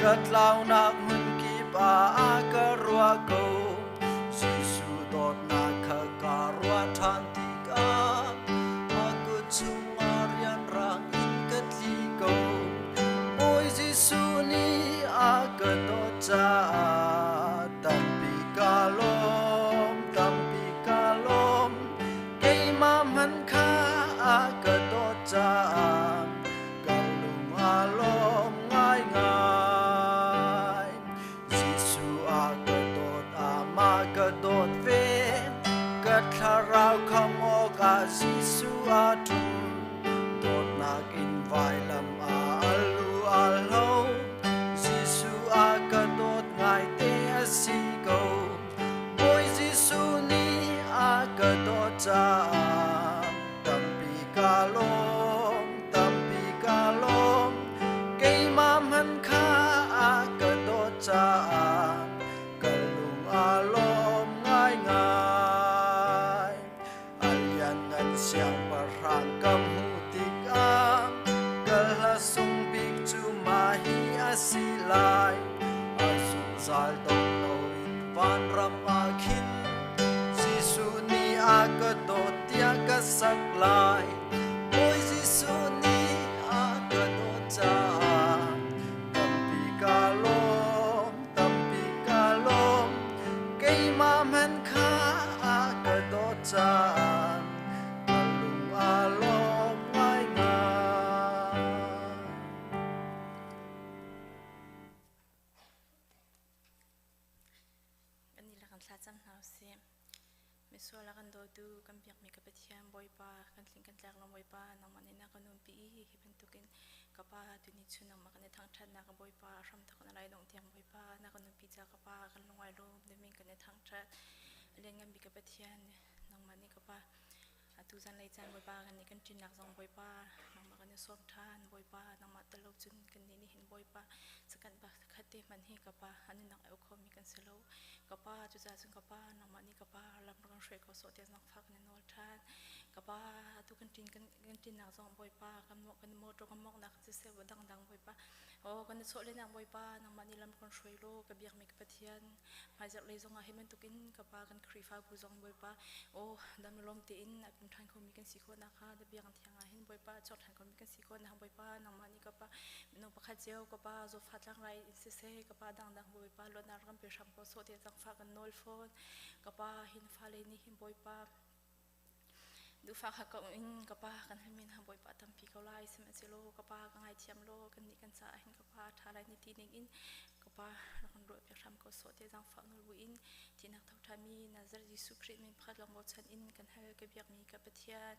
ka tlaunak hmun kip ah a ka ruah ko. Jesuh dawtnak kha ka ruah ṭhan tikah a kut chungah rianrang in ka tli ko. Bawi Jesuh nih a ka dawt caah tampi ka lawm, tampi ka lawm. Keimah hmanh kha a ka dawt caah ka lung a lawm. Hla sung bik cu mah hi a si lai. A zungzal dong loin vanram ah khin Jesuh nih a ka dawt tiah ka sak lai. Bawi Jesuh nih a ka dawt caah tampi ka lawm, tampi ka lawm. Keimah hmanh kha a ka dawt caah ka lung a lawm ngaingai. Kan nih le kan thlacam hna usih. Misual a kan dawtu kan biakmi ka Pathian Bawipa kan tling kan tlak lo Bawipa nangmah nih na kan umpi i hi bantukin ka Pa tuni chun nangmah kan i thangṭhatnak ka Bawipa hramthok na lai dong tiang Bawipa na kan umpi ca ka Pa kan lungai lawm na min kan i thangṭhat. A lianngan bik ka Pathian nangmah nih ka Pa atu zanlei caan Bawipa kan nih kan ṭinnak zong Bawipa nangmah kan i sawm ṭhan Bawipa nangmah tel lo cun kan nih nih hin Bawipa sakanh pakhat te hmanh hi ka Pa an i nak eu khomi kan si lo ka Pa cucaah cun ka Pa nangmah nih ka Pa lam kan hruai ko sawh tiah zangfah kan i nawl ṭhan ka Pa atu kan ṭin kan kan ṭinnak zong Bawipa kan kan motor kan mawknak siseh dangdang Bawipa oh kan i chawh lenak Bawipa nangmah nih lam kan hruai law ka biakmi ka Pathian Hmaizarh lei zongah hi bantukin ka pa kan Khrihfabu zong Bawipa aw dam lawm tein a pum ṭhan khomi kan si khawh nakhnga na biakinn thiang ah hin Bawipa chuak ṭhan khomi kan si khawh nakhnga Bawipa nangmah nih ka pa minung pakhat cio ka pa zawtfah tlangrai in siseh ka pa dangdang Bawipa luatnak rak kan pe hram ko sawh tiah zangfah kan nawl fawn ka pa hin fale nih hin Bawipa Duhfak hakkauh in ka pa kan halmi hna Bawipa tampi ko lai sihmanhsehlaw ka pa ka ngaithiam law kannih kan caah hin ka pa ṭha lai na ti ning in ka pa rak kan ruahpiak hram ko sawh tiah zaangfah nawl buin thihnak tho ṭhami Nazareth Jesuh Khrih min pakhat lawng bochan in kan hal ka biakmi ka Pathian.